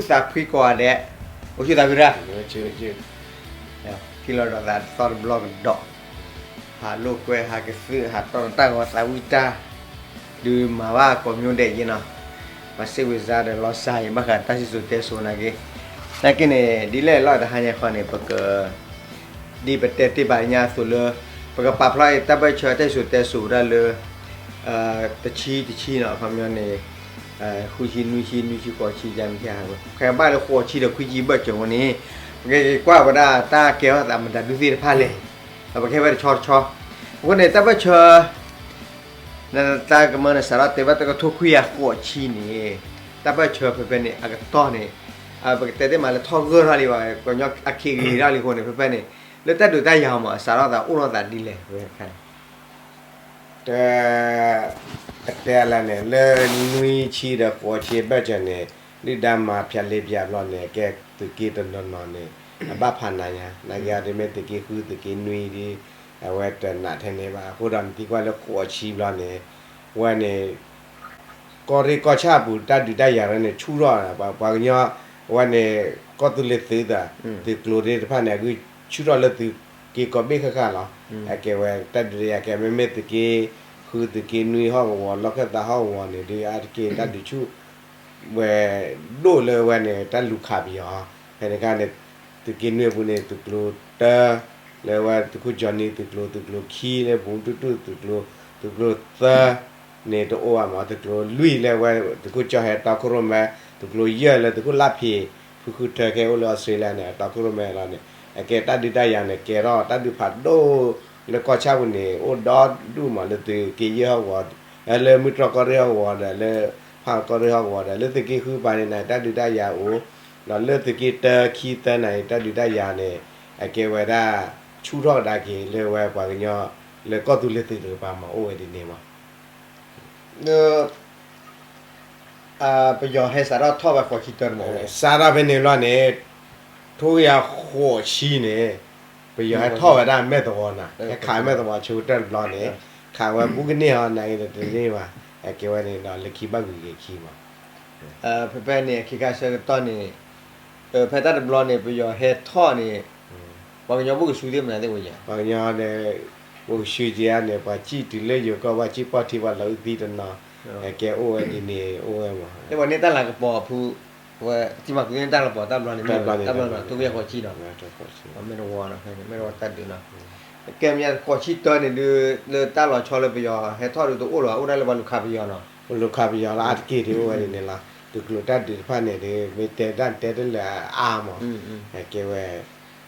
သးဖှံကိးဂၤဒဲး, အိၣ်ဆူၣ်သးဂုၤတၢ်, ထံၣ်လိာ်ဒီးသးတသီတဘျီကဒီး, ဟးလိာ်ကွဲ ဟးကသုး ဟးတီၢ်တၢ်ဂီၤသးဝံၣ်တၢ်, ဒုးမၤဘၣ်ကိးမံၤဒဲးယ့နီၤ, မၤစ့ၣ်ဝံၤစါဒီးလီၤစၢ်ယံၤ ဘၣ်ဃးတၢ်စံၣ်စိၤတဲစိၤနာ်က့, နာ်က့န့ၣ် ဒ်လဲၣ်လီၤတဟါညါဃီန့ၣ် ပက ဒ်ပတဲတ့ၢ်ဘၣ်ညါအသိးလၢ ပကပာ်ဖျါအံၤတၢ်ဘၢၣ်ဆၢတၢ်စံၣ်စိၤတဲစိၤဒၣ်လၢ တဆံတဆံနီၤ အခီပညီန့ၣ် ဃုဆံ နွံဆံ နွံဆံ ဃိးဆံ ယါမ့ၢ်ကဲဟးဝဲ ဖဲဘၣ်လၢဃိးဆံဒီးခွံဆံဘၢၣ်စၢၤဝဲန့ၣ် ပကက့ၤကွၢ်ဝဲဒၣ်တၢ်ကဲထီၣ်သးမတၤဒုးသ့ၣ်တဖၣ်လဲၣ်, ဒီးပကဟဲဝဲတဆီတဆီ, အဃိန့ၣ် တၢ်ဘၢၣ်ဆၢ နတၢ်ကမၢနစးထီၣ်တဲဘၣ်တကထိခွံကယၤဃိးဆံန့ၣ် တၢ်ဘၢၣ်ဆၢဖဲဖဲန့ၣ် အကတီၢ်န့ၣ် ပကတဲသ့မးလၢထီၣ်ဂၢၢ်ထီၣ်လံဘၣ် ကညီအခ့အဂ့ၤထီၣ်လံအဃိန့ၣ် ဖဲဖဲန့ၣ် လၢတၢ်ဒုးတၢ်ယၤမး အစးထီၣ်သးအိၣ်ထီၣ်သးဒ်လဲၣ် ဖဲန့ၣ် တ ပတဲလၢန့ၣ် လၢနွံဆံဒီးဃိးဆံဘၢၣ်စၢၤန့ၣ် ဒုၣ်ဒါမၤဖၠးလ့ပၠးဘျီန့ၣ် ကဲသုးက့တနီၤနီၤန့ၣ် အဘၣ်ဖးနးညါ နာ်က့အီၤဒ်မ့ၢ်သုးက့ဃု သုးက့နွံဒ် အဝဲတနာ်ထဲန့ၣ်ဘၣ် အဃိဒီးနသံကွၢ်လၢဃိးဆံဘျီန့ၣ် ဝဲန့ၣ် ကီၢ်ရ့ၣ်ကီၢ်ဆၣ်အပူၤ တၢ်ဒုးတၢ်ယၤရၢန့ၣ် ဆူၣ်ထီၣ် ပှၤကညီ အဝဲန့ၣ် ကီၢ်သူလ့ၤသုးသး သုးကျိၤသ့ၣ်တဖၣ်န့ၣ် အဂုၢ်ဆူၣ်ထီၣ်လၢသုးက့ကိးဘ့ၣ်ဃၣ်ဃၣ်လီၤ. အကဲဝဲတၢ်ဒုးတၢ်ယၤကဲ မ့မ့ၢ်သုးက့ဃု သုးက့နွံဟီၣ်ကဝီၤ လီၢ်ခၢၣ်သးဟီၣ်ကဝီၤန့ၣ် ဒ်အါတက့ၢ်တၢ်ဒုးဆူၣ် ဝဲဒိၣ်လၢဝဲန့ၣ် တၢ်လူၤခးပယီၤ ဖဲန့ၣ်အခါန့ၣ် သုးက့နွံအပူၤန့ၣ် သုးကျိၤတၢ လၢဝဲသုးခိၣ်ကၠီနံၤ သုးကျိၤ သုးကျိၤခံလၢဘူးတူၢ်တူၢ် သုးကျိၤ သုးကျိၤသၢ န့ၣ်တအိၣ်ဘၣ်မး သုးကျိၤလွံၢ်လၢဝဲ သုးခိၣ်ကၠီဟဲတီခိၣ်ရိၣ်မဲ သုးကျိၤယဲၢ်လၢသုးခိၣ်လၢ်ဖံး ဖုဃုထၢခဲအိၣ်လၢအီစထြ့လယါန့ၣ် အတီခိၣ်ရိၣ်မဲလီၤန့ၣ် အကဲတၢ်ဒုးတၢ်ယၤန့ၣ် ကဲထီၣ်တၢ်ဒုးဖးဒိၣ် လၢကီၢ်ဆၣ်ပူၤန့ၣ် အိၣ်ဒီဒူၣ်မးလၢသုးက့ယဲၢ်ဟီၣ်ကဝီၤ လၢမုၢ်တြီၢ်ကီၢ်ရ့ၣ်ဟီၣ်ကဝီၤဒီး လၢဖၣ်ကီၢ်ရ့ၣ်ဟီၣ်ကဝီၤဒီး လၢသုးက့ဃုပၤန့ၣ် တၢ်ဒုးတၢ်ယၤအိၣ် ဒီးလၢသုးက့တၢ ခံ သၢန့ၣ် တၢ်ဒုးတၢ်ယၤန့ၣ် အကဲဝဲဒၣ် ဆူၣ်ထီၣ်ကဒါက့ၤလၢဝဲပှၤကညီ လၢကီၢ်သူလ့ၤသုးတကပၤမး အိၣ်ဝဲဒ်န့ၣ်မး လၢ ပယီၤဟဲစးထီၣ်ထီၣ်ဝဲဃိးဆံတၢတမး စးထီၣ်ဖဲန့ၣ်ဘျီန့ၣ် ထိကယၤဃိးဆံန့ၣ် ပယီၤဟဲထီၣ်ဝဲဒၣ်မဲၢ်သဝီနၤ ဟဲခးမဲၢ်သဝီဆၢကတၢၢ်တဘျီန့ၣ် ခးဝဲဘူးကန့ၢ်အီၤ နာ်က့တန့ၢ်ဘၣ် အကဲဝဲန့ၣ်ဒီးလၢခံဘၣ်ဂုၤက့ၤခံမး ဖဲဖဲန့ၣ် အခ့ခါဆၢကတီၢ်န့ၣ် ဖဲတၢ်တဘျီန့ၣ် ပယီၤဟဲထီၣ်န့ၣ် ပှၤကညီဘိၣ်ကဆူသ့ၣ်မနုၤသ့ၣ်ဝဲယါ ပှၤကညီန့ၣ် ဘိၣ်ကဆူက့ၤဧါန့ၣ် ပှၤစံၣ်တုၤလၢယိၤကီၢ် ပှၤစံၣ်ပီၣ်ထံပှၤလီၤအုၣ်သံတနီၤ အကဲအိၣ်ဝဲဒ်န့ၣ် အိၣ်ဝဲမး သ့ၣ်ပှၤန့ၣ်တၢ်လၤကပီၤအဖု ဝဲ တံၤမၤကူန့ၣ်တၢ်လၤကပီၤတၢ်ဘျီန့ၣ် တၢ်ဘျီန့ၣ် တၢ်ဘျီန့ၣ် ထိကယၤဃိးဆံနီၤ မ့ၢ်တဝီနီၤ ဖဲန့ၣ် မ့ၢ်တဝီတၢ်ဒုးနီၤ ကဲမ့ၢ်ဃိးဆံတၢန့ၣ်ဒုး လၢတၢ်လီၤဆီလၢပယီၤဟဲထီၣ်ဒုးတအိၣ်လီၤ အိၣ်ဒၣ်လၢပှၤလူၤခးပယီၤနီၤ ပလူၤခးပယီၤလၢအါတက့ၢ်ဒုးအိၣ်ဝဲဒ်န့ၣ်လီၤ သုးကျိၤတၢ်ဒုးတဖၣ်န့ၣ်ဒုး မ့ၢ်တဲတၢ်တဲတလၢအါမး ကဲဝဲ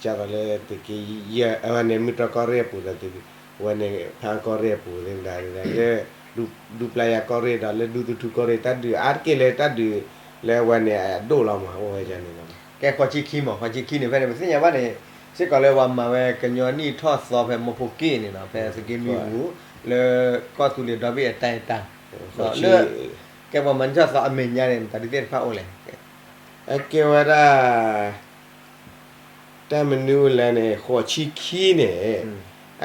ကၢ်သိးလၢသုးက့ယဲၢ် အဝဲန့ၣ် မုၢ်တြီၢ်ကီၢ်ရ့ၣ်အပူၤဒီး ဝဲန့ၣ် ဖၣ်ကီၢ်ရ့ၣ်အပူၤသ့ၣ်မတၤ လၢ ဒူပျၢ်ယၤကီၢ်ရ့ၣ်ဒီး လၢဒူသထူကီၢ်ရ့ၣ် တၢ်ဒုးအါတက့ၢ်လၢတၢ်ဒုး လၢအဝဲန့ၣ် အဒိၣ်လီၤမး အိၣ်ဝဲန့ၣ်လီၤ ကဲဃိးဆံခံမး ဃိးဆံခံန့ၣ် ဖဲန့ၣ် ပသ့ၣ်ညါဘၣ်န့ၣ် စ့ၢ်ကီးလၢပှၤမၤဝဲကညီနံၣ်ထီၣ်သီဖဲမီဖိက့ၣ်န့ၣ်နီၤ ဖဲသုးက့နွံပူၤ လၢကီၢ်သူလ့ၤဒီဘ့ၣ်အတၢ်အဲၣ်တၢ် လၢ ကဲပှၤမၤနံၣ်ထီၣ်သီအမဲာ်ညါန့ၣ် မတၤဒုးသ့ၣ်တဖၣ်အိၣ်လဲၣ် အကဲဝဲဒၣ် တၢ်မနုၤလဲၣ်န့ၣ် ဃိးဆံခံန့ၣ်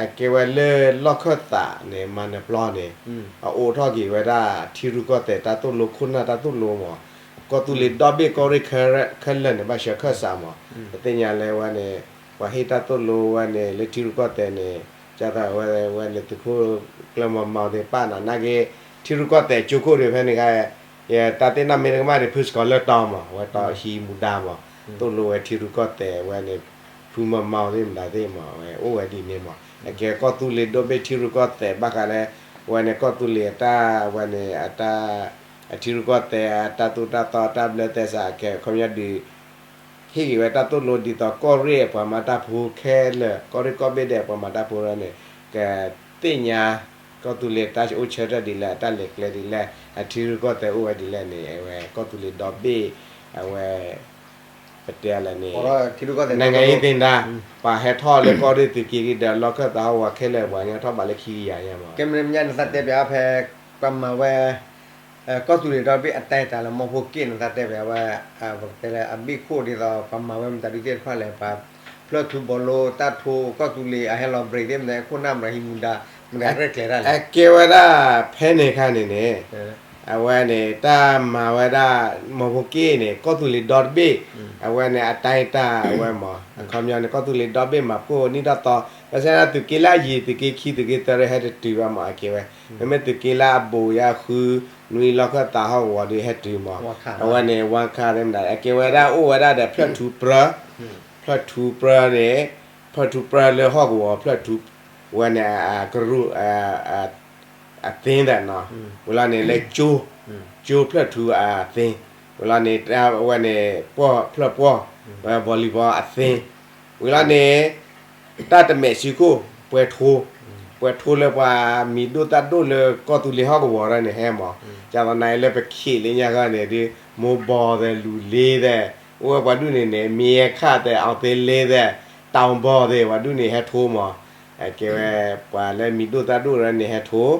အကဲဝဲလၢလီၢ်ခၢၣ်သးန့ၣ် မၤနၢၤပျီန့ၣ် အအိးထီၣ်က့ၤဝဲဒၣ် ထံရူၢ်ကီၢ်သဲးတၢ်သိၣ်လိခိၣ်နၢ်တၢ်သိၣ်လိမး ကီၢ်သူလ့ၤဒီဘ့ၣ်ကီၢ်ရ့ၣ်ခဲလၢာ်န့ၣ် ဘၣ်ဆၢခၢၣ်စးမး ပသ့ၣ်ညါလၢဝဲန့ၣ် ပှၤဟ့ၣ်တၢ်သိၣ်လိဝဲန့ၣ် လၢထံရူၢ်ကီၢ်သဲးန့ၣ် ကၢ်သးဝဲဝဲန့ၣ် သုးခိၣ်ကျၢၢ်မၤမၤသ့ၣ်ပာ်နီၤ နာ်က့ ထံရူၢ်ကီၢ်သဲးကၠိခိၣ်ဒုးဖဲန့ၣ်ခါ တၢ်သ့ၣ်နီၣ်မ့ၢ်တကမၣ်ဒံး ဖုစကီၤလၢၢ်တီမး ဝဲတီဟံးမူဒါမး သိၣ်လိဝဲထံရူၢ်ကီၢ်သဲးဝဲန့ၣ် ဖုမၤမၤသ့ၣ်မတၤသ့ၣ်မး ဝဲအိၣ်ဝဲဒ်န့ၣ်မး အကဲကီၢ်သူလ့ၤဒိဘ့ၣ်ထံရူၢ်ကီၢ်သဲးဘၣ်ဃးလၢ ဝဲန့ၣ်ကီၢ်သူလ့ၤအတၢ်ဝဲန့ၣ် အတၢ် အထံရူၢ်ကီၢ်သဲးအတၢ်သိၣ်တၢ်သီတၢ်ဘျၢသဲစး အကဲခီပညီဒုး ဟ့ၣ်က့ၤဝဲတၢ်သိၣ်လိဒ်သိးကီၢ်ရ့ၣ်ပှၤမၤတၢ်ဖိခဲလၢာ် ကီၢ်ရ့ၣ်ကီၢ်ဘ့ၣ်ဒဲးပှၤမၤတၢ်ဖိလီၤန့ၣ် ကသ့ၣ်ညါ ကီၢ်သူလ့ၤတၢ်အိၣ်ဆၢထၢၣ်ဒ်လဲၣ် အတၢ်လဲၤကျဲဒ်လဲၣ် အထံရူၢ်ကီၢ်သဲးအိၣ်ဝဲဒ်လဲၣ်န့ၣ် အဝဲကီၢ်သူလ့ၤဒီဘ့ၣ် အဝဲ ပတဲလဲၣ်န့ၣ် နိုင်ငံရေးသင်တန်း ပှၤဟဲထီၣ်လၢကီၢ်ရ့ၣ်သုးက့ဒီး လီၢ်ခၢၣ်သးဟီၣ်ကဝီၤခဲလၢာ် ပှၤကညီထီၣ်ဘးလၢခံကယၤညါမး ကဲမ့ၢ်မ့ၢ်ညါန့ၣ် သးတဲပျးဖဲ ပှၤမၤဝဲ ကီၢ်သူလ့ၤဒီဘ့ၣ်အတၢ်အဲၣ်တၢ်လၢမီဖိက့ၣ်န့ၣ် သးတဲပျးဝဲ ပကတဲလၢအဘ့ၣ်ခိၣ်ဒ်သိး ပှၤမၤဝဲမတၤဒုးသ့ၣ်တဖၣ်လဲၣ် ပှၤဖျၢၣ်ထူဘီလိတၢ်ထိကီၢ်သူလ့ၤအဟဲလီၤ break သ့ၣ်မတၤ ခိၣ်နၢ်မတၤဟံးမူဒါ မတၤရဲၣ်ကျဲၤတၢ်လဲၣ် အကဲဝဲဒၣ်ဖဲန့ၣ်အခါန့ၣ်န့ၣ် အဝဲန့ၣ် တၢ်မၤဝဲဒၣ် မီၢ်ဖိက့ၣ်န့ၣ် ကီၢ်သူလ့ၤဒီတဘ့ၣ်, အဝဲန့ၣ် အတၢ်အတၢ်အဝဲမး အခီပညီန့ၣ် ကီၢ်သူလ့ၤဒီဘ့ၣ်မၤဖှိၣ်နံၣ်ထီၣ်သီ, ဘၣ်ဆၣ်ဒၣ်သုးက့လၢအယံၤ သုးက့ခံ သုးက့သၢ ဟဲတတုၤဘၣ်မး အကဲဝဲ, မ့မ့ၢ်သုးက့လၢအဘူးယါဃု နွံလီၢ်ခၢၣ်သးဟီၣ်ကဝီၤဒီးဟဲတုၤမး, အဝဲန့ၣ် ဝါခါသ့ၣ်မတၤ အကဲဝဲဒၣ်အိၣ်ဝဲဒၣ်ဒီးဖျၢၣ်ထူပြၢ, ဖျၢၣ်ထူပြၢန့ၣ်, ဖျၢၣ်ထူပြၢလၢဟီၣ်ကဝီၤ ဖျၢၣ်ထူ, ဝဲန့ၣ် အကရူၢ် အသ့သးနီၤ, ဝံၤလီၤန့ၣ်လၢကၠိ, ကၠိဖျၢၣ်ထူအသ့, ဝံၤလီၤန့ၣ် ဝဲန့ၣ် ပှီၢ်ဖျၢၣ်ပှီၢ်, ဝဲ volleyball အသ့, ဝံၤလီၤန့ၣ် တၢ်တမဲာ်ဆံခိၣ် ပှဲၤထိ, ပှဲၤထိလၢပှၤမံၤဒိၣ်သၣ်ဒိၣ်လၢကီၢ်သူလ့ၤဟီၣ်ကဝီၤဒၣ်န့ၣ်ဟဲမး, ကၢ်သီနၤအံၤလၢပခံးလၢညါခီန့ၣ်ဒီး မိၢ်ဘီၣ်သဲးလူၤလ့သဲး, အိၣ်ဝဲပှၤဒူၣ်န့ၣ်န့ၣ် မ့ၢ်အခၣ်သဲး အီသ့လ့သဲး, တၢ်ဘီၣ်သဲး ပှၤဒူၣ်န့ၣ်ဟဲထိမး, အကဲဝဲ ပှၤလၢမံၤဒိၣ်သၣ်ဒိၣ်ဒၣ်န့ၣ်ဟဲထိ ဒီး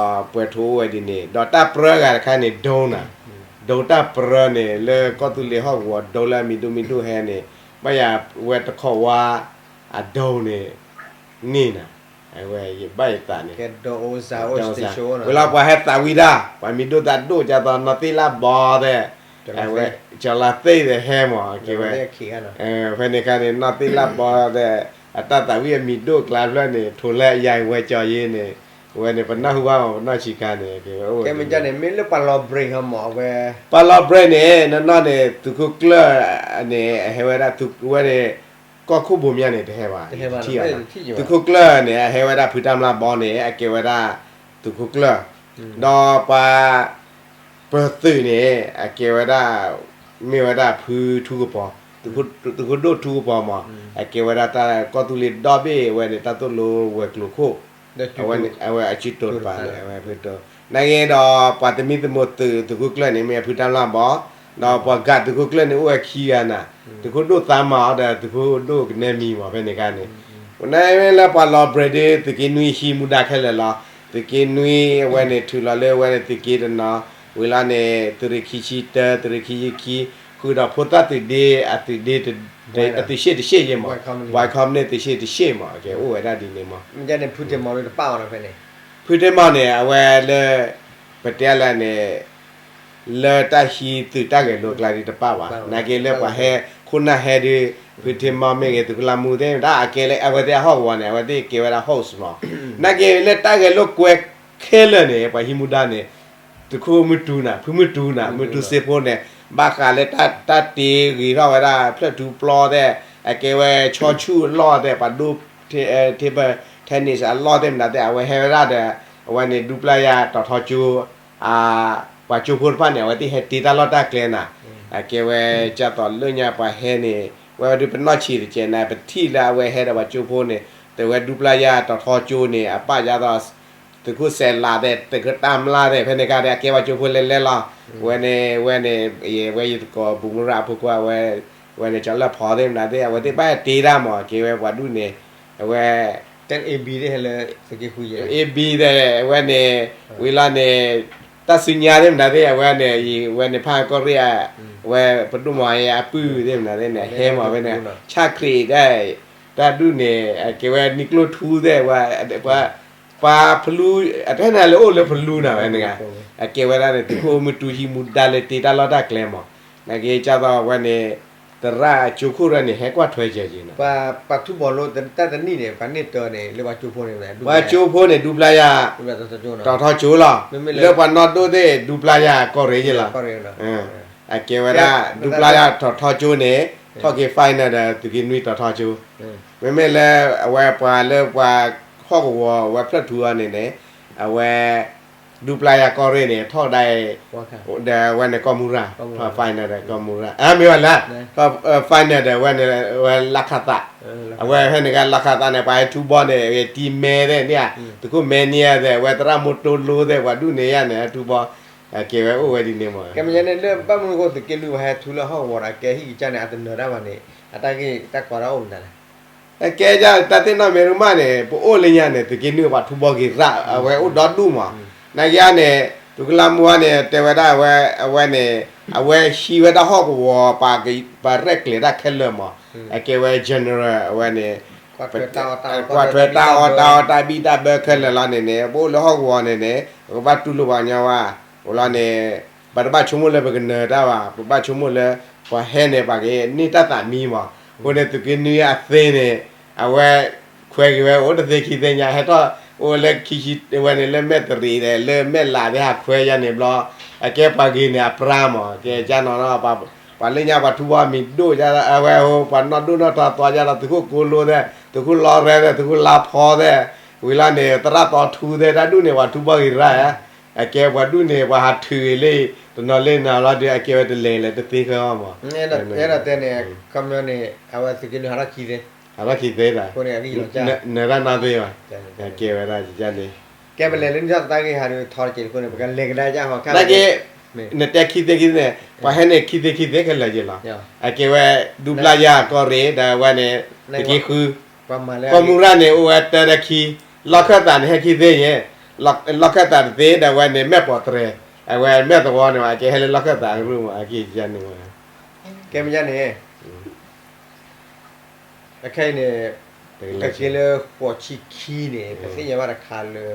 ပှဲၤထိအိၣ်ဝဲဒ်န့ၣ် ဒီးတၢ်ပြၢဂၤတခါန့ၣ် ဒိနၤ, ဒိတၢ်ပြၢန့ၣ် လၢကီၢ်သူလ့ၤဟီၣ်ကဝီၤ ဒိလၢအမံၤဒိၣ်မံၤဒိၣ်ဟဲန့ၣ် ဘၣ်ယၤဝဲတခီဝါ အဒိန့ၣ် န့ၢ်နၤ, အဝဲယဘၣ်ယသးန့ၣ်, ဝံၤလီၤပှၤဟဲသးဝံၣ်တၢ် ပှၤမံၤဒိၣ်သၣ်ဒိၣ် ကၢ်သီနီၢ်သ့ၣ်လၢဘီသဲး, အဝဲ ကၠီၤလါသ့ၣ်သဲးဟဲမး ကဲဝဲ ဖဲန့ၣ်အခါန့ၣ် နီၢ်သ့ၣ်လၢဘီသဲး အတၢ်သးဝံၣ်အမံၤဒိၣ်ကျါဖျၢၣ်န့ၣ် ထိးလၢအယၤဝဲကၠီၤယ့န့ၣ်, အဝဲန့ၣ် ပနၢ်ဟူဘၣ်မး ပနီၢ်ဆံးခါန့ၣ် ကဲဝဲအိၣ်ဝဲ, ကဲမ့ၢ်န့ၣ် မ့ၢ်လၢပှၤလီၤ break ဟီမး အဝဲ ပှၤလီၤ break န့ၣ် နီၢ်နီၢ်န့ၣ် သုးခိၣ်ကျၢၢ်န့ၣ် အဟဲဝဲဒၣ် ဝဲန့ၣ် ကီၢ်ခိၣ်ဘိမၠါန့ၣ် တဟဲဘၣ်, သုးခိၣ်ကျၢၢ်န့ၣ် အဟဲဝဲဒၣ်ဖုတၢ်မျၢ်ဘီန့ၣ် အကဲဝဲဒၣ် သုးခိၣ်ကျၢၢ်, ဒီးပှၤ ပသုးန့ၣ် အကဲဝဲဒၣ် မ့ၢ်ဝဲဒၣ်ဖုထူကပီၤ, သုးခိၣ်ဒိၣ်ထူကပီၤမး အကဲဝဲဒၣ်တၢ်ကီၢ်သူလ့ၤဒီဘ့ၣ်ဝဲန့ၣ် တၢ်သိၣ်လိဝဲၤကျိၤခိၣ်, အဝဲအစုတိၤတပၤန့ၣ် အဝဲဖုတိၤ, နာ်က့ဒီး ပှၤသမံသမိးသုး သုးခိၣ်ကျၢၢ်န့ၣ် မ့ၢ်အဖုတၢ်မျၢ်ဘီ, ဒီးပှၤဂၤသုးခိၣ်ကျၢၢ်န့ၣ် အိၣ်ဝဲခံဂၤနၤ, သုးခိၣ်ဒိၣ်သးမၤအီၤဒီး သုးခိၣ်ဒိၣ်ကနဲမံၤမး ဖဲန့ၣ်အခါန့ၣ်, နာ်က့လၢပှၤလီၤ break ဒီး သုးက့နွံဟံးမူဒါခဲလၢာ်လီၤ, သုးက့နွံအဝဲန့ၣ် ထုးလီၤလၢအဝဲန့ၣ်သုးက့တနီၤ, ဝံၤလီၤန့ၣ် သုးရ့ၣ်ခံဆံတၢ သုးရ့ၣ်ခံဆံခံ ဃုာ်ဒီးဖိသၣ်သုးဒ့ အသုးဒ့ အသုးရှ့ၣ်တရှ့ၣ်ယဲမး, ဘွဲခီန့ၣ်သုးရှ့ၣ်တရှ့ၣ်မး ကဲအိၣ်ဝဲဒၣ်ဒ်န့ၣ်မး, ဖုထ့မီန့ၣ် အဝဲလၢ ပတဲလၢန့ၣ် လၢတၢ်ဟံးသုးတၢ်ဂဲၤလိကျါဒ်တပၣ်ဘၣ်, နာ်က့လၢပှၤဟဲ ခိၣ်နၢ်ဟဲဒီး ဖုထ့မီမ့ၢ်ဂ့ၤ သုးခိၣ်လါမူသ့ၣ် တၢ်အကဲလၢအဝဲသ့ၣ်အဟီၣ်ကဝီၤန့ၣ် အဝဲသ့ၣ်ကဲဝဲဒၣ် host မး, နာ်က့လၢတၢ်ဂဲၤလိာ်ကွဲခဲလၢာ်န့ၣ် ပှၤဟံးမူဒါန့ၣ် သုးခိၣ်မုၢ်တူနၤ ဖုမုၢ်တူနၤ မုၢ်တူစ့ဖိန့ၣ် ဘၣ်ဃးလၢတၢ်တ့ဂ့ၤထီၣ်ဝဲဒၣ် ဖျၢၣ်ထူပျီသ့ၣ် အကဲဝဲဆီဆူၣ်အလီၢ်သ့ၣ် ပှၤဒိ table tennis အလီၢ်သ့ၣ်မနုၤသ့ၣ် အဝဲဟဲဝဲဒၣ်ဒီး အဝဲန့ၣ် ဒူပျၢ်ယၤတီၤထီကၠိ ပှၤကၠိဖိတဖၣ်န့ၣ် အဝဲသ့ၣ်ဟဲတ့တၢ်လီၢ်တၢ်ကျဲနၤ, အကဲဝဲကၢ်သိးလၢညါပှၤဟဲန့ၣ် ဝဲဝဲဒုးပနီၢ်ဆံးတကဲးနၤ ပထံၣ်လၢအဝဲဟဲဒီးပှၤကၠိဖိန့ၣ် တဲဝဲဒူပျၢ်ယၤတီၤထီကၠိန့ၣ် အပၣ်ယါသိး သုးခိၣ်စဲးလးသ့ၣ် သုးခိၣ်တၢ်မျၢ်သ့ၣ် ဖဲန့ၣ်အခါဒီး အကဲပှၤကၠိဖိလဲၤလဲၤလီၤ, ဝဲန့ၣ် ဝဲန့ၣ် ဝဲယသကိးဘူၣ်မုၢ်ရၣ်အဖိခွါ ဝဲန့ၣ် ကၠီၤလၢၢ်ဖီသ့ၣ်မနုၤသ့ၣ် အဝဲသ့ၣ်ဘၣ်ဟဲတ့တၢ်မး အကဲဝဲပှၤဒူၣ်န့ၣ် အဝဲ AB သ့ၣ် ဝဲန့ၣ် ဝံၤလီၤန့ၣ် တၢ်စုညါသ့ၣ်မနုၤသ့ၣ် အဝဲန့ၣ် ဝဲန့ၣ်ဖးကီၢ်ရ့ၣ် ဝဲပဒိၣ်မၤအပုၢ်သ့ၣ်မနုၤသ့ၣ်န့ၣ် ဟဲမးဝဲန့ၣ် ဆၣ်ခရံာ်ဒၣ် တၢ်ဒူၣ်န့ၣ် အကဲဝဲနံၤကျိၣ်ထူသ့ၣ် ပှၤဖလူ အတဟဲန့ၣ်လၢအိၣ်လၢဖလူနၤဝဲန့ၣ် အကဲဝဲဒၣ်န့ၣ် သုးခိၣ်မုၢ်တူဟံးမူဒါလၢတ့တၢ်လီၢ်တၢ်ကျဲမး နာ်က့ကၢ်သိးဝဲန့ၣ် သရၣ်ကၠိခိၣ်ရၢန့ၣ် ဟဲကွၢ်ထွဲကဲက့ၤနၤ ပှၤထူဘီလိတၢ်တနံၣ်န့ၣ် ပှၤန့ၢ်တၢ်န့ၣ် လၢပှၤကၠိဖိန့ၣ် ပှၤကၠိဖိန့ၣ် ဒူပျၢ်ယၤ တီၤထီကၠိလီၤ လၢပှၤနီၢ်ဒိၣ်သ့ၣ် ဒူပျၢ်ယၤကီၢ်ရ့ၣ်ယဲလီၤ အကဲဝဲဒၣ် ဒူပျၢ်ယၤတီၤထီကၠိန့ၣ် ထီၣ်က့ၤ final ဒီးသုးက့နွံတီၤထီကၠိ မ့မ့ၢ်လၢအဝဲပှၤလၢပှၤဟီၣ်ကဝီၤ အဝဲဖျၢၣ်ထူအီၤန့ၣ်န့ၣ် အဝဲ ဒူပျၢ်ယၤကီၢ်ရ့ၣ်န့ၣ် ထီၣ်ဒၣ် ဒီးအဝဲန့ၣ်ကီၢ်မူရၤ ထီၣ် final ဒီးကီၢ်မူရၤ မ့ၢ်ဝဲလၢ final ဒီးအဝဲန့ၣ် အဝဲလါခးသး အဝဲဖဲန့ၣ်ကလါခးသးန့ၣ် ပှၤဟဲထူဘီန့ၣ် တံၤမဲသ့ၣ်န့ၣ် သုးခိၣ်မဲန့ၢ်သ့ၣ် အဝဲသရၣ်မိၢ်တိလိသ့ၣ် ပှၤဒူၣ်န့ၣ်ယါန့ၣ် ဟဲထူဘီ ကဲဝဲအိၣ်ဝဲဒ်န့ၣ်မး ကဲမ့ၢ်န့ၣ် လၢဘၣ်မနုၤအဃိသုးက့နွံပှၤဟဲထူလၢဟီၣ်ကဝီၤဒီး ကဲဟံၣ်ကစၢ်န့ၣ် အတနၢၤတၢ်ဘၣ်န့ၣ် အတၢ်ဂ့ၢ်တၢ်ကီတၢ်အိၣ်မနုၤလဲၣ် အကဲဒၣ်တၢ်သ့ၣ်နီၣ်မ့ၢ်ရူၢ်မးန့ၣ် ပအိၣ်လၢညါန့ၣ် သုးက့နွံပှၤထူဘီက့ၤရၣ် အဝဲအိၣ်ဒီဒူၣ်မး နာ်က့န့ၣ် သုးခိၣ်လါမူန့ၣ် တဲဝဲဒၣ်အဝဲ အဝဲန့ၣ် အဝဲဟံးဝဲဒၣ်ဟီၣ်ကဝီၤ ပှၤရဲၣ်ကျဲၤတၢ်ခဲလၢာ်မး အကဲဝဲ general အဝဲန့ၣ် ကွၢ်ထွဲတၢ်အီၣ်တၢ်အီတၢ်ဘံၣ်တၢ်ဘၢခဲလၢာ်လီၤန့ၣ်န့ၣ် ပအိၣ်လၢဟီၣ်ကဝီၤန့ၣ်န့ၣ် ပကဘၣ်တူၢ်လိာ်ပှၤကညီဝဲ အဃိလီၤန့ၣ် ပတဘၣ်ဆိကမိၣ်လၢပကနၢၤတၢ်ဘၣ်, ပဘၣ်ဆိကမိၣ်လၢ ပှၤဟဲန့ၣ် ပှၤကန့ၢ်တၢ်သးမံမး. အဃိန့ၣ် သုးက့နွံအသ့န့ၣ် အဝဲ ခွဲက့ၤဝဲအိၣ်တသ့ခံသ့ညါ ဟဲထီၣ်အိၣ်လၢခံဆံဝဲန့ၣ် လၢမဲၢ်တရံးဒီး လၢမဲၢ်လးသ့ၣ်ဟးခွဲယါန့ၣ်ဘျီ အကဲပှၤဂ့ၤန့ၣ်အပြါမး ကဲကၢ်နီၤနီၤ ပှၤလၢညါပှၤထူဘီမံၤဒိၣ်ယါ အဝဲဟိ ပှၤနီၢ်ဒိၣ်နီၢ်ထီသွါယါဒီး သုးခိၣ်ကိလိသ့ၣ် သုးခိၣ်လီရဲသ့ၣ် သုးခိၣ်လါဖီသ့ၣ် ဝံၤလီၤန့ၣ် သရၣ်သီထူသ့ၣ် တၢ်ဒူၣ်န့ၣ် ပှၤထူဘီဂ့ၤရၣ်ဧါ အကဲပှၤဒူၣ်န့ၣ် ပှၤဟးထုးဂ့ၤလၢ တနီၤလၢနၤလီၤဒီး အကဲဝဲတလဲၤလၢၤတသ့ဃီမး အဲၣ်ဒိးတဲန့ၣ် ခီပညီန့ၣ် အဝဲသုးက့နွံဟးထီၣ်ခံသ့ ဟးထီၣ်ခံသ့ဒၣ် နၢၤတၢ်နီသ့ဘၣ် ကဲဝဲဒၣ်န့ၣ် ကဲပလဲၤလၢနံၣ်ထီၣ်သတးဂ့ၤဟးဒီးထီတက့ၢ်တခိၣ်န့ၣ် ပကလဲၤကဒါကၢ်ဟီခါ နက့ နတဲခံသ့ခံသ့န့ၣ် ပှၤဟဲန့ၣ်ခံသ့ခံသ့ခဲလၢာ်ယ့လီၤ အကဲဝဲ ဒူပျၢ်ယၢ်ကီၢ်ရ့ၣ် ဒီးအဝဲန့ၣ် တက့ဃု ကီၢ်မူရၣ်န့ၣ် အိၣ်ဝဲတၢ်ဒီးခံ လီၢ်ခၢၣ်သးန့ၣ် ဟဲခံသ့ယ့ လီၢ်ခၢၣ်သးတသ့ ဒီးအဝဲန့ၣ် မဲၢ်ပိာ်တြဲၤ အဝဲမဲၢ်သဝီန့ၣ် အကဲဟဲလၢလီၢ်ခၢၣ်သးကရူၢ်မး အက့န့ၣ် ကဲမ့ၢ်န့ၣ် အခဲအံၤန့ၣ် ကက့ၤလၢဃိးဆံခံန့ၣ် ပသ့ၣ်ညါဘၣ်တခါလၢ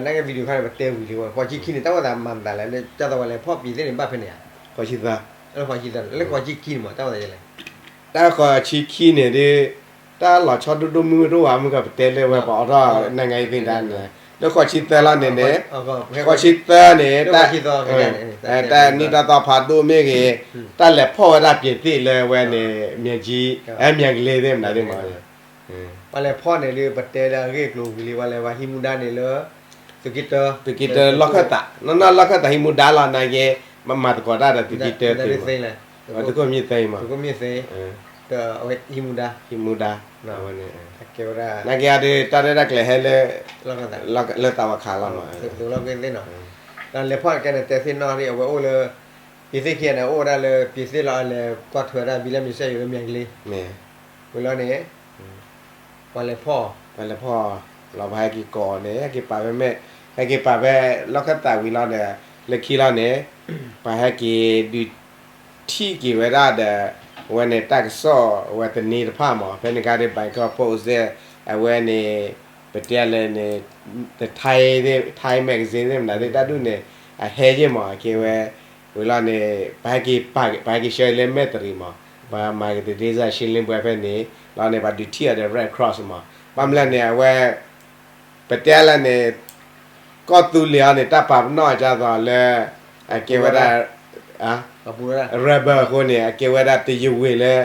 နာ်က့ video ခါန့ၣ် ပတဲဝံၤလံ ဃိးဆံခံန့ၣ် တၢ်အိၣ်သးမၤမတၤလဲၣ် လၢကၢ်သဝဲလဲၤဖီၣ်ပျံၤသ့ၣ်န့ၣ် ဘၣ်ဖဲန့ၣ်ဧါ ဃိးဆံသၢ လၢဃိးဆံခံန့ၣ်မး တၢ်အိၣ်သးယဲလဲၣ် တၢ်ဃိးဆံခံန့ၣ်ဒ် တၢ်လီၤဆီဒိၣ်ဒိၣ်မုၢ်မုၢ်တအိၣ်ဘၣ် မုၢ်ကပတဲလၢဝဲပှၤအိးထီၣ် နိုင်ငံရေးသင်တန်းန့ၣ် လၢဃိးဆံသၢလီၤန့ၣ်န့ၣ် ဃိးဆံသၢန့ၣ် တၢ်နံၣ်တၢ်သီဖးဒိၣ်မ့ၢ်ဂ့ၤ တၢ်လဲၤဖီၣ်ဝဲဒၣ်ပြင်သစ်လၢဝဲန့ၣ် မၠဲကၠံ အဲ မၠဲကလ့သ့ၣ်မနုၤသ့ၣ်မး ပှၤလဲၤဖီၣ်န့ၣ်ဒ် ပတဲလၢအဂ့ၢ်အကျိၤဝံၤလံ ပှၤလဲၤဝဲဟံးမူဒါန့ၣ်လၢ သုးက့တၢ သုးက့တၢလီၢ်ခၢၣ်သး နီၢ်နီၢ်လီၢ်ခၢၣ်သးဟံးမူဒါလီၤ နာ်က့ မၤသကိးတၢ်ဒီးသုးက့တၢသ့ၣ် သုးခိၣ်မံၣ်သ့မး သုးခိၣ်မံၣ်သ့ ဒီးအဝဲဟံးမူဒါ ဟံးမူဒါ နာ်က့အဒုး တၢ်ရဲၣ်တၢ်ကျဲၤဟဲလၢ လီၢ်ခၢၣ်သး လၢသးဝးခးလီၤမး သုးလီၢ်ခၢၣ်သ့ၣ်နီၤ ဒီးလဲၤဖီၣ်ကဲန့ၣ် တဲသ့ၣ်နီၣ်ဒ် အဝဲအိၣ်လၢ ပြင်သစ်ခံဂၤန့ၣ် အိၣ်ဝဲဒၣ်လၢ ပြင်သစ်လီၤ အလဲၤကွၢ်ထွဲဝဲဒၣ် ဘံလၢမံၤစဲယိၤလၢမၠဲကလ့ ဝံၤလီၤန့ၣ် ပှၤလဲၤဖီၣ် ပှၤလဲၤဖီၣ် လီၤပှၤဟဲက့ၤကိးန့ၣ် ဟဲက့ၤပာ်ဖဲမဲာ် ဟဲက့ၤပာ်ဖဲလီၢ်ခၢၣ်သးဝံၤလီၤဒီး လၢခံလီၤန့ၣ် ပှၤဟဲက့ၤဒုးထံၣ်က့ၤဝဲဒၣ်ဒီး အဝဲန့ၣ်တၢ်ကစီၣ်အဝဲသန့တဖၣ်မး ဖဲန့ၣ်ခါဒီး Bangkok Post အဝဲန့ၣ် ပတဲလဲၣ်န့ၣ် Thai Thai magazine သ့ၣ်မနုၤသ့ၣ် တၢ်ဒူၣ်န့ၣ် အဟဲယ့ၢ်မး အကဲဝဲ ဝံၤလီၤန့ၣ် ပှၤဟဲက့ၤပာ် ပှၤဟဲက့ၤဆှၢလၢမဲၢ်တရံးမး ပှၤမၤက့ၤတဒ့စၢ်ရှင်းလင်းပွဲဖဲန့ၣ် လီၤန့ၣ် ပှၤဒုးထံၣ်အီၤဒီး Red Cross မး ဘၣ်မနုၤလဲၣ်န့ၣ် အဝဲ ပတဲလဲၣ်န့ၣ် ကီၢ်သူလ့ၤအံၤန့ၣ် တၢ်ပာ်ပနီၣ်အကၢ်သိးလၢ အကဲဝဲဒၣ် rebel အဃိန့ၣ် အကဲဝဲဒၣ်တယဝ့ၤလၢ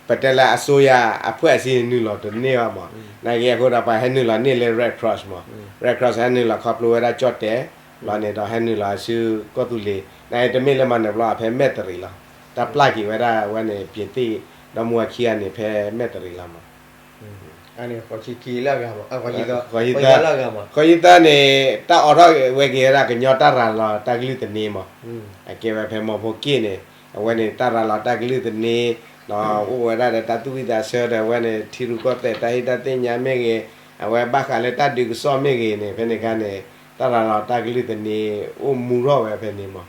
ပတဲလၢအစိုးရအဖွဲ့အစည်းန့ၣ် နုာ်လီၤတန့ၢ်ဘၣ်မး နာ်က့အဃိဒီး ပှၤဟဲနုာ်လီၤန့ၢ်လၢ Red Cross မး Red Cross ဟဲနုာ်လီၤခီဖျိဝဲဒၣ်ကၠီၣ်တဲာ် လီၤန့ၣ်ဒီးဟဲနုာ်လီၤဆူကီၢ်သူလ့ၤ နာ်က့တမ့ၢ်လၢမၤနၢၤဘျီ ဖဲမဲၢ်တရံးလီၤ တၢ်ပျၢ်က့ၤဝဲဒၣ်ဝဲန့ၣ် ပြင်သစ် ဒီမါဝၤခံဂၤန့ၣ် ဖဲမဲၢ်တရံးလီၤမး ဃိးဆံခံလၢအဂၤမး ဃိးဆံသၢ ဃိးဆံသၢန့ၣ် တၢ်အိးထီၣ်ဝဲက့ၤဝဲဒၣ်ကညီတၢ်ရၤလီၤတၢ်ကလုၢ်သန့မး အကဲဝဲဖဲမီဖိက့ၣ်န့ၣ် အဝဲန့ၣ်တၢ်ရၤလီၤတၢ်ကလုၢ်သန့ ဒီးအိၣ်ဝဲဒၣ်ဒီးတၢ်သူၣ်ဝံၣ်သးဆၢဒီးအဝဲန့ၣ် ထံရူၢ်ကီၢ်သဲးတၢ်ဟ့ၣ်တၢ်သ့ၣ်ညါမ့ၢ်ဂ့ၤ အဝဲဘၣ်ဃးလၢတၢ်ဒုးကစီၣ်မ့ၢ်ဂ့ၤန့ၣ် ဖဲန့ၣ်ခါန့ၣ် တၢ်ရၤလီၤတၢ်ကလုၢ်သန့ အိၣ်မူထီၣ်ဝဲဖဲန့ၣ်မး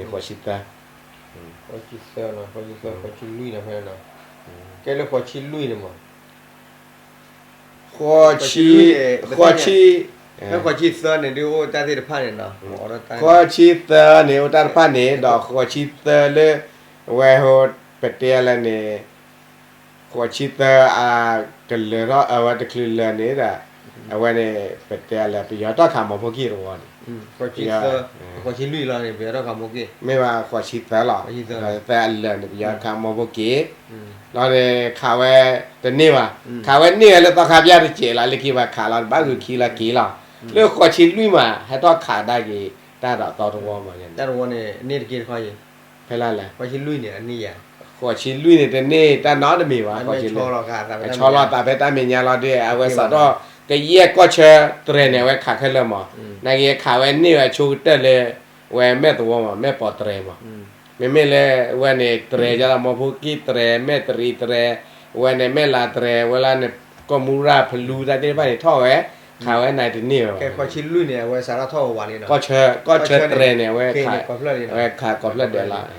ဃိးဆံသၢ ဃိးဆံသၢ ဃိးဆံလွံၢ်န့ၣ်ဖဲ ကဲလၢဃိးဆံလွံၢ်န့ၣ်မး ဃိးဆံ ဃိးဆံ ဖဲဃိးဆံသၢန့ၣ်ဒ်အိၣ်တၢ်သ့ၣ်တဖၣ်န့ၣ်နီၤ ဃိးဆံသၢန့ၣ် အိၣ်တၢ်တဖၣ်န့ၣ် ဒီးဃိးဆံသၢလၢ အဝဲဟိ ပတဲလဲၣ်န့ၣ် ဃိးဆံသၢအကလၢၤထီၣ် အဝဲတချုးလၢာ်န့ၣ်ဒီး အဝဲန့ၣ် ပတဲလဲၣ် ပယီၤထီၣ်ခးမီဖိက့ၣ်တဝီန့ၣ် ဃိးဆံလွံၢ်လီၤန့ၣ် ပယီၤထီၣ်ခးမီဖိက့ၣ် မ့ၢ်ဘၣ်ဃိးဆံသၢလီၤ သၢအလၢာ်န့ၣ် ပယီၤခးမီဖိက့ၣ် လီၤန့ၣ် ခးဝဲတန့ၢ်ဘၣ် ခးဝဲန့ၢ်ဝဲလၢသီခါပျၢ်တစဲးလီၤ လၢခံပှၤခးလီၤ ဘၣ်ဂုာ်ခံလီၤက့ၤလီၤ လၢဃိးဆံလွံၢ်မး ဟဲထီၣ်ခးဒၣ်က့ၤ တၢ်ဒီးသီတဝီမး တၢ်တဝီန့ၣ် န့ၢ်တက့ၢ်တခီယံၤ ဖဲလၢ်လဲၣ် ဃိးဆံလွံၢ်န့ၣ် တန့ၢ်တၢ်နီတမံၤဘၣ် ဃိးဆံလွံၢ် အဆီလီၤသးဖဲတၢ်မဲာ်ညါလီၤဒီး အဝဲစးထီၣ် ကယဲၢ်ကီၢ်ဆၢတြဲၤန့ၣ် အဝဲခးခဲလၢာ်မး နာ်က့ခးဝဲန့ၢ်ဝဲဆိကတၢၢ်လၢ ဝဲမဲၢ်သဝီမး မဲၢ်ပိာ်တြဲၤမး မ့မ့ၢ်လၢဝဲန့ၣ် တြဲၤယါလီၤ မီဖိက့ၣ်တြဲၤ မဲၢ်တရံးတြဲၤ ဝဲန့ၣ် မဲၢ်လးတြဲၤ ဝဲလၢန့ၣ် ကီၢ်မူရၣ်ဖလူတၢ်သ့ၣ်တဖၣ်န့ၣ် ထီၣ်ဝဲ ခးဝဲန့ၣ်တန့ၢ်ဘၣ် ဃိးဆံလွံၢ်န့ၣ် အဝဲစးထီၣ်ထီၣ်ဝးဝးလံနီၤ ကီၢ်ဆၢ ကီၢ်ဆၢတြဲၤန့ၣ် အဝဲခး အဝဲခးကိးဖျၢၣ်ဒဲးလီၤ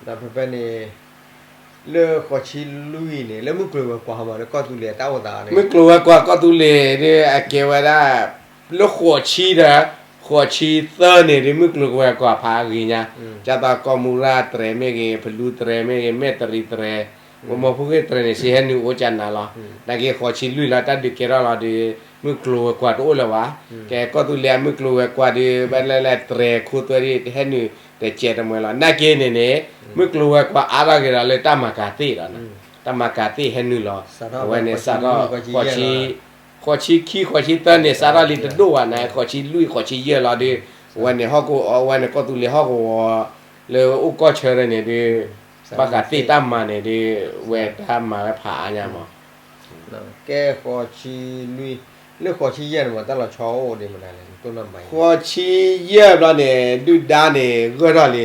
ဒီးဖဲဖဲန့ၣ် လၢဃိးဆံလွံၢ်န့ၣ် လၢမုၢ်ကျိၤဝဲၤကွာ်ဟီမး လၢကီၢ်သူလ့ၤအတၢ်အိၣ်သးန့ၣ် မုၢ်ကျိၤဝဲၤကွာ်ကီၢ်သူလ့ၤဒီး အကဲဝဲဒၣ် လၢဃိးဆံဒီး ဃိးဆံသၢန့ၣ်ဒ်မုၢ်ကျိၤဝဲၤကွာ်ဖးအဂ့ၤညါ, ကၢ်သီးကီၢ်မူရၢ်တြဲၤမ့ၢ်ဂ့ၤ, ဖလူတြဲၤမ့ၢ်ဂ့ၤ, မဲၢ်တရံးတြဲၤ, ဝဲမီၤဖိဂ့ၢ်တြဲၤန့ၣ် စ့ဟဲနုာ်အိၣ်ကၢနၤလီၤ. နာ်က့ဃိးဆံလွံၢ်လီၤ တၢ်ဒုးကဲထီၣ်လီၤဒီး မုၢ်ကျိၤဝဲၤကွာ်တအိၣ်လၢၤဘၣ်. ကဲကီၢ်သူလ့ၤအမုၢ်ကျိၤဝဲၤကွာ်ဒီး ဘၣ်လဲၣ်လဲၣ်တြဲၤခိသွဲဒ်တဟဲနုာ်တစဲးတမှဲၤလီၤ. နာ်က့န့ၣ်န့ၣ် မုၢ်ကျိၤဝဲၤကွာ်အါထီၣ်က့ၤဒီးလၢတၢ်မၤကၤသ့ၣ်ဒီး တၢ်မၤကၤသ့ၣ်ဟဲနုာ်လီၤ. အဝဲန့ၣ်စးထီၣ် ဃိးဆံခံ ဃိးဆံသၢန့ၣ် စးထီၣ်လံတဒိၣ်ဘၣ်န့ၣ် ဃိးဆံလွံၢ် ဃိးဆံယဲၢ်လီၤဒီး အဝဲန့ၣ်ဟီၣ်ကဝီၤ အဝဲန့ၣ်ကီၢ်သူလ့ၤဟီၣ်ကဝီၤ လၢအိၣ်ကီၢ်ဆၢထၢၣ်န့ၣ်ဒီး ဘၣ်ဃးသ့ၣ်တၢ်မၤန့ၣ်ဒီး ဝဲတၢ်မၤဝဲဖးအါညါမး. ကဲဃိးဆံလွံၢ် လၢဃိးဆံယဲၢ်န့ၣ်မး တၢ်လီၤဆီအိၣ်ဒံးမနုၤလဲၣ် တိၢ်နီၣ်မး. ဃိးဆံယဲၢ်ဘျီန့ၣ် ဒုၣ်ဒါန့ၣ်ဂၢၢ်ထီၣ်လံ.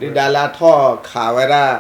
ဒုၣ်ဒါလၢအထီၣ်ခးဝဲဒၣ်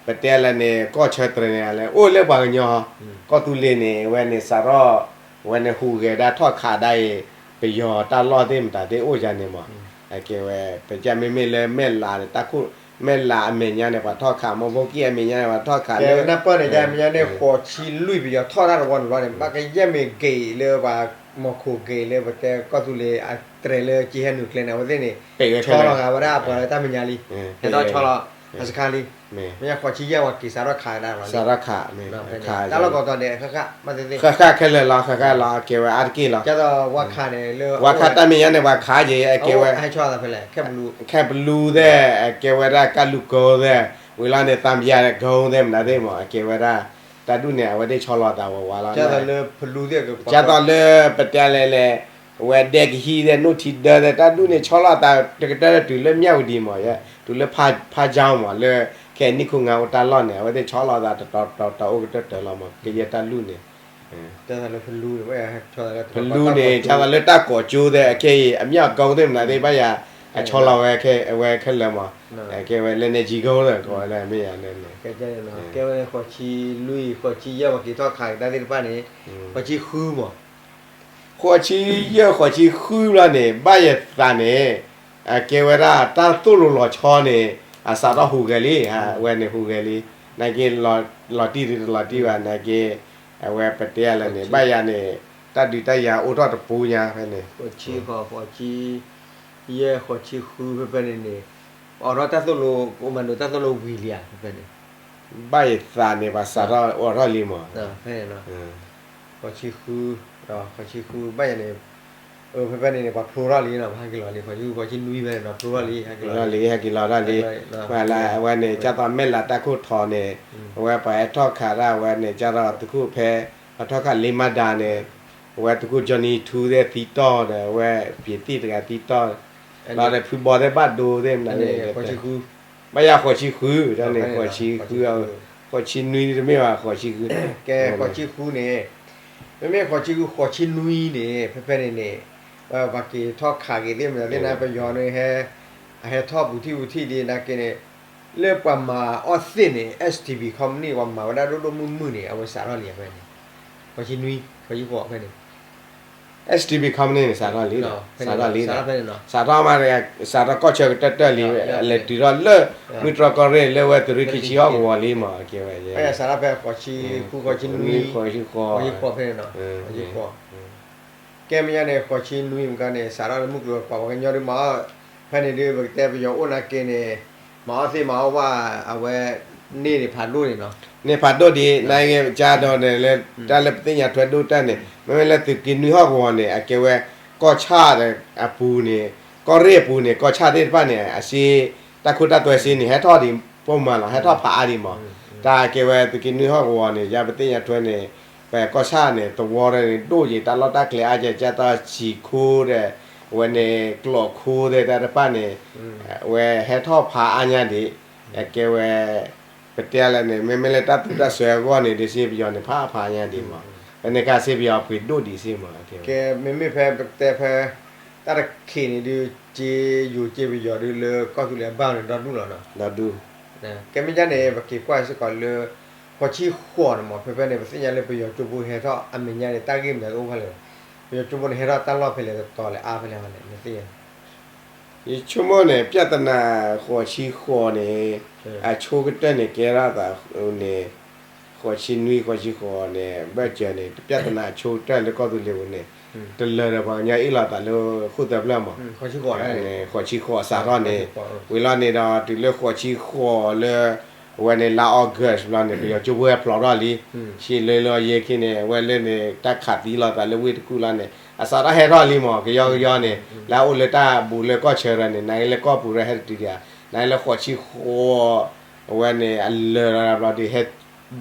ပတဲလၢန့ၣ် ကီၢ်ဆၢတြဲၤန့ၣ် အလဲၤအိၣ်လၢပှၤကညီ ကီၢ်သူလ့ၤန့ၣ် အဝဲန့ၣ်စးထီၣ် အဝဲန့ၣ်ဟူးဂဲၤဒၣ်ထီၣ်ခးဒၣ်အံၤ ပယီၤတၢ်လီၢ်သ့ၣ်မတၤသ့ၣ်အိၣ်ယါန့ၣ်မး. အကဲဝဲ ပကမ့မ့ၢ်လၢမဲၢ်လးန့ၣ် တၢ်ခိၣ် မဲၢ်လးအမဲာ်ညါန့ၣ် ပှၤထီၣ်ခး မီၢ်ဘိကံၣ်အမဲာ်ညါန့ၣ် ပှၤထီၣ်ခးလၢ နၢ်ပၢၢ်န့ၣ် ကဲမဲာ်ညါန့ၣ် ဃိးဆံလွံၢ်ပယီၤထီၣ်တၢ်တဝီန့ၣ်လီၤန့ၣ် ဘၣ်ကယဲၢ်မ့ၢ်ဂ့ၤလၢပှၤမီၤခိၣ်ဂ့ၤလၢပတဲကီၢ်သူလ့ၤအတြဲၤလၢကဟဲနုာ်ကျဲန့ၣ် အဝဲသ့ၣ်န့ၣ် ဆီလီၤဂာ်ဝဲဒၣ်အပှၤလၢတၢ်မဲာ်ညါလံ. ဟဲထီၣ်ဆီလီၤ အစခါလံ. မ့ၢ်ဃိးဆံယဲၢ်ဝဲက့ၤစးထီၣ်ခးဒၣ်လီၤ. တၢ်လီၢ်ကီၢ်တီၤန့ၣ် ဃၣ်ဃၣ်မးသ့ၣ်သ့ၣ် ဃၣ်ဃၣ်ခဲလၢာ်လီၤ ဃၣ်ဃၣ်လီၤ အကဲဝဲအါတက့ၢ်လီၤ. ကၢ်သိးဝါခးန့ၣ်လၢ ဝါခးတၢ်မဲာ်ညါန့ၣ် ပှၤခးက့ၤ အကဲဝဲ ခဲပလူသ့ၣ် အကဲဝဲဒၣ်ကၢ်လူၢ်ကိသ့ၣ် ဝံၤလီၤန့ၣ် သံပယါကိသ့ၣ်မနုၤသ့ၣ်မး အကဲဝဲဒၣ် တၢ်ဒူၣ်န့ၣ် အဝဲသ့ၣ်ဆီလီၤသးဝဲဝါလီၤ. ကၢ်သိးလၢ ပတဲလဲၣ်လဲၣ် အဝဲဒဲကဟံးသ့ၣ် နိၣ်ထံဒၢသ့ၣ် တၢ်ဒူၣ်န့ၣ် ဆီလီၤသးတကတၢၢ်လၢတုၤလၢမၠၣ်ဝတံၤမး တုၤလၢဖးကၠီမး လၢ ခဲအံၤနံၣ်ခိၣ်ငါအိၣ်တၢ်လီၢ်န့ၣ် အဝဲသ့ၣ်ဆီလီၤသးတတီၤတတီၤအိၣ်ကတၢၢ်တၢၢ်လီၤမး ကယဲၢ်တၢ်လူၢ်န့ၣ် ဖလူန့ၣ် ကၢ်သိးလၢတၢ်ကိးကၠိသ့ၣ် အခဲအံၤ အမၠၣ်ကိသ့ၣ်မနုၤသ့ၣ် ဘၣ်ယၤ အဆီလီၤဝဲ အဝဲခဲလၢာ်မး အကဲဝဲလၢန့ၣ်ကံကိသ့ၣ် ကိးဝဲလၢမ့ၢ်ယၤန့ၣ် ကဲဝဲဃိးဆံလွံၢ် ဃိးဆံယဲၢ်ပှၤက့ၤထီၣ်ခးကဒါသ့ၣ်တဖၣ်န့ၣ် ဃိးဆံဃုမး ဃိးဆံယဲၢ် ဃိးဆံဃုဘျီန့ၣ် ဘၣ်ယသးန့ၣ် အကဲဝဲဒၣ်တၢ်သိၣ်လိလီၤဆီန့ၣ် အစးထီၣ်ဟူးဂဲၤလံ အဝဲန့ၣ်ဟူးဂဲၤလံ နာ်က့ လီၤတံၢ်ဒ်တလီၤတံၢ်ဘၣ် နာ်က့ အဝဲပတဲလဲၣ်န့ၣ် ဘၣ်ယၤန့ၣ် တၢ်ဒုးတၢ်ယၤအိၣ်ထီၣ်တပူၤညါဖဲန့ၣ် ဃိးဆံဃိး ဃိးဆံယဲၢ် ဃိးဆံဃုဖဲဖဲန့ၣ်န့ၣ် ပအိးထီၣ်တၢ်သိၣ်လိ ကအိၣ်မၤဒိးတၢ်သိၣ်လိဝံၤလံဧါ ဖဲဖဲန့ၣ် ဘၣ်ယသးန့ၣ် ပှၤစးထီၣ်အိးထီၣ်လံမး ဃိးဆံဃု ဃိးဆံဃု ဘၣ်ယၤန့ၣ် ဖဲဖဲန့ၣ်န့ၣ် ပှၤဖျိထီၣ်လံနီၤ ပှၤဟဲက့ၤလီၤလံ ဃိးဆံဃု ဃိးဆံနွံဖဲန့ၣ်နီၤ ဖျိထီၣ်လံ ဟဲက့ၤလီၤလံ ဟဲက့ၤလီၤထီၣ်လံ အဝဲန့ၣ် ကၢ်သိးမဲၢ်လးတၢ်ခိၣ်ထီန့ၣ် အဝဲပှၤဟဲထီၣ်ခးဒၣ်ဝဲန့ၣ် ကၢ်သိးသုးခိၣ်ဖဲ ပှၤထီၣ်ခးလ့မၤဒါန့ၣ် အဝဲသုးခိၣ် Johnny Two သ့ၣ်သံတီၢ်ဒီး အဝဲပျံၤသံၣ်တဂၤသံတီၢ် လီၤဒီးဖုဘီသ့ၣ်ဘၣ်ဒိသ့ၣ်မနုၤန့ၣ် ဘၣ်ယၤဃိးဆံဃု တၢ်န့ၣ် ဃိးဆံဃု ဃိးဆံနွံတမ့ၢ်ဘၣ် ဃိးဆံဃု ကဲဃိးဆံဃုန့ၣ် မ့မ့ၢ်ဃိးဆံဃု ဃိးဆံနွံန့ၣ် ဖဲဖဲန့ၣ်န့ၣ�် ပှၤက့ၤထီၣ်ခးက့ၤသ့ၣ်မနုၤသ့ၣ်န့ၣ် ပယီၤန့ၣ်ဟဲ အဟဲထီၣ်ပူၤထံၣ်ပူၤထံၣ်ဒ်နာ်က့န့ၣ် လၢပှၤမၤအီၣ်သ့ၣ်န့ၣ် STB company ပှၤမၤဝဲဒၣ်ဒိၣ်ဒိၣ်မုၢ်မုၢ်န့ၣ် အဝဲစးထီၣ်လံဖဲန့ၣ် ဃိးဆံနွံ ဃိးဆံဃိးဖဲန့ၣ် STB company န့ၣ် စးထီၣ်လံ စးထီၣ်လံ စးထီၣ်မး စးထီၣ်ကီၢ်ဆၢကတၢၢ်တၢၢ်လံ လဲၤတုၤထီၣ်လၢ မုၢ်တြီၢ်ကီၢ်ရ့ၣ်လၢဝဲသုးရ့ၣ်ခံဆံဟီၣ်ကဝီၤလံမး ကဲဝဲ စးထီၣ်ဖဲဃိးဆံဃု ဃိးဆံနွံ ဃိးဆံဃိးဖဲန့ၣ်နီၤ ဃိးဆံဃိး ကဲမဲာ်ညါန့ၣ် ဃိးဆံနွံမကါန့ၣ် စးထီၣ်လၢမုၢ်ကျိၤဝဲၤကွာ် ပှၤကညီဒုးမၤအီၣ် ဖဲန့ၣ်ဒုး ပကတဲပယီၤအိၣ်နာ်က့န့ၣ် မၤအီၣ်သ့ၣ်မၤအီၣ်ဝဲ အဝဲ န့ၢ်န့ၣ်ဖးဒိၣ်န့ၣ်နီၤ န့ၢ်ဖးဒိၣ်ဒံး နာ်က့ကါဒီးန့ၣ်လၢ တၢ်လၢပသ့ၣ်ညါထွဲဒိၣ်တၢ်န့ၣ် မ့မ့ၢ်လၢသုးက့နွံဟီၣ်ကဝီၤန့ၣ် အကဲဝဲ ကီၢ်ဆၣ်အပူၤန့ၣ် ကီၢ်ရ့ၣ်အပူၤန့ၣ် ကီၢ်ဆၣ်သ့ၣ်တဖၣ်န့ၣ် အစ့ တၢ်ခိတၢ်သွဲစ့န့ၣ် ဟဲထီၣ်ဒံးပိာ်မုၣ်လီၤ ဟဲထီၣ်ဖးအါဒံးမး တၢ်ကဲဝဲသုးက့နွံဟီၣ်ကဝီၤန့ၣ် ယပသ့ၣ်ညါထွဲန့ၣ် ပကီၢ်ဆၣ်န့ၣ် သဝီန့ၣ် ဒိၣ်ယံၤ တၢ်လီၢ်တၢ်ကျဲအါကဲ ကၢ်သီးဆံးခိသ့ၣ် အဝဲန့ၣ် ကျိးခိသ့ၣ်တၢ်တဖၣ်န့ၣ် အဝဲဟဲထီၣ်ဖးအါညါဒံး အကဲဝဲ ပတဲလဲၣ်န့ၣ် မ့မ့ၢ်လၢတၢ်သူတၢ်စွဲအဂီၢ်န့ၣ် ဒ်စ့ပယီၤန့ၣ် ဖးဖးညါဒံးမး ဖဲန့ၣ်ခါစ့ပယီၤအပှ့ၤဒိၣ်ဒံးစ့မး ကဲ မ့မ့ၢ်ဖဲပတဲဖဲ တၢ်တခ့န့ၣ်ဒုး က့ယိၤက့ပယီၤဒုးလၢကီၢ်သူလ့ၤအဘၣ်န့ၣ် ဒီဒူၣ်လီၤနီၤ ဒီဒူၣ် ကဲမ့ၢ်ဒ်န့ၣ် ပက့ၤကွၢ်စ့ၢ်ကီးလၢ ဃိးဆံဃိးန့ၣ်မး ဖဲဖဲန့ၣ် ပသ့ၣ်ညါလၢပယီၤကၠိဖိဟဲထီၣ်အမဲာ်ညါန့ၣ် တၢ်ဂ့ၢ်မနုၤတအိၣ်ဖဲလဲၣ် ပယီၤကၠိဖိန့ၣ် ဟဲထီၣ်တၢ်လီၢ်ဖဲလဲၣ်တတီၤလဲၣ်အါဖဲလဲၣ်န့ၣ် နသ့ၣ်ညါ ယဆိကမိၣ်န့ၣ် ပြဿနာ ဃိးဆံဃိးန့ၣ် အဆိကတၢၢ်န့ၣ် ကဲထီၣ်သးန့ၣ် ဃိးဆံနွံ ဃိးဆံဃိးန့ၣ် ဘၢၣ်စၢၤန့ၣ် ပြဿနာအဆိကတၢၢ်လၢကီၢ်သူလ့ၤပူၤန့ၣ် တလၢာ်ဒီးပှၤကညီအ့ၣ်လိာ်သးလၢဃိၣ်သၢဖျၢၣ်မး, ဃိးဆံဃိးစးထီၣ်န့ၣ်, ဝံၤလီၤန့ၣ်ဒီးတုၤလၢဃိးဆံဃိးလၢ အဝဲန့ၣ်လါ August လီၤန့ၣ် ပယီၤကၠိဖိဝဲဖျိးထီၣ်လံ, ဆံးလၢလၢယဲၢ်ခံန့ၣ် အဝဲလၢန့ၣ် တၢ်ခးသံလိာ်သးလၢဝ့ၢ်တကူၣ်လီၤန့ၣ် အစးထီၣ်ဟဲထီၣ်လံမး ကယီကယီန့ၣ်, လၢအအိၣ်လၢတၢ်ဘူးလၢကီၢ်ဆၢရၢန့ၣ် နာ်က့လၢကီၢ်ပူၤရၢဟဲတတုၤဒံးဧါ, နာ်က့လၢဃိးဆံဃိး အဝဲန့ၣ် အလၢာ်လီၤဘျီ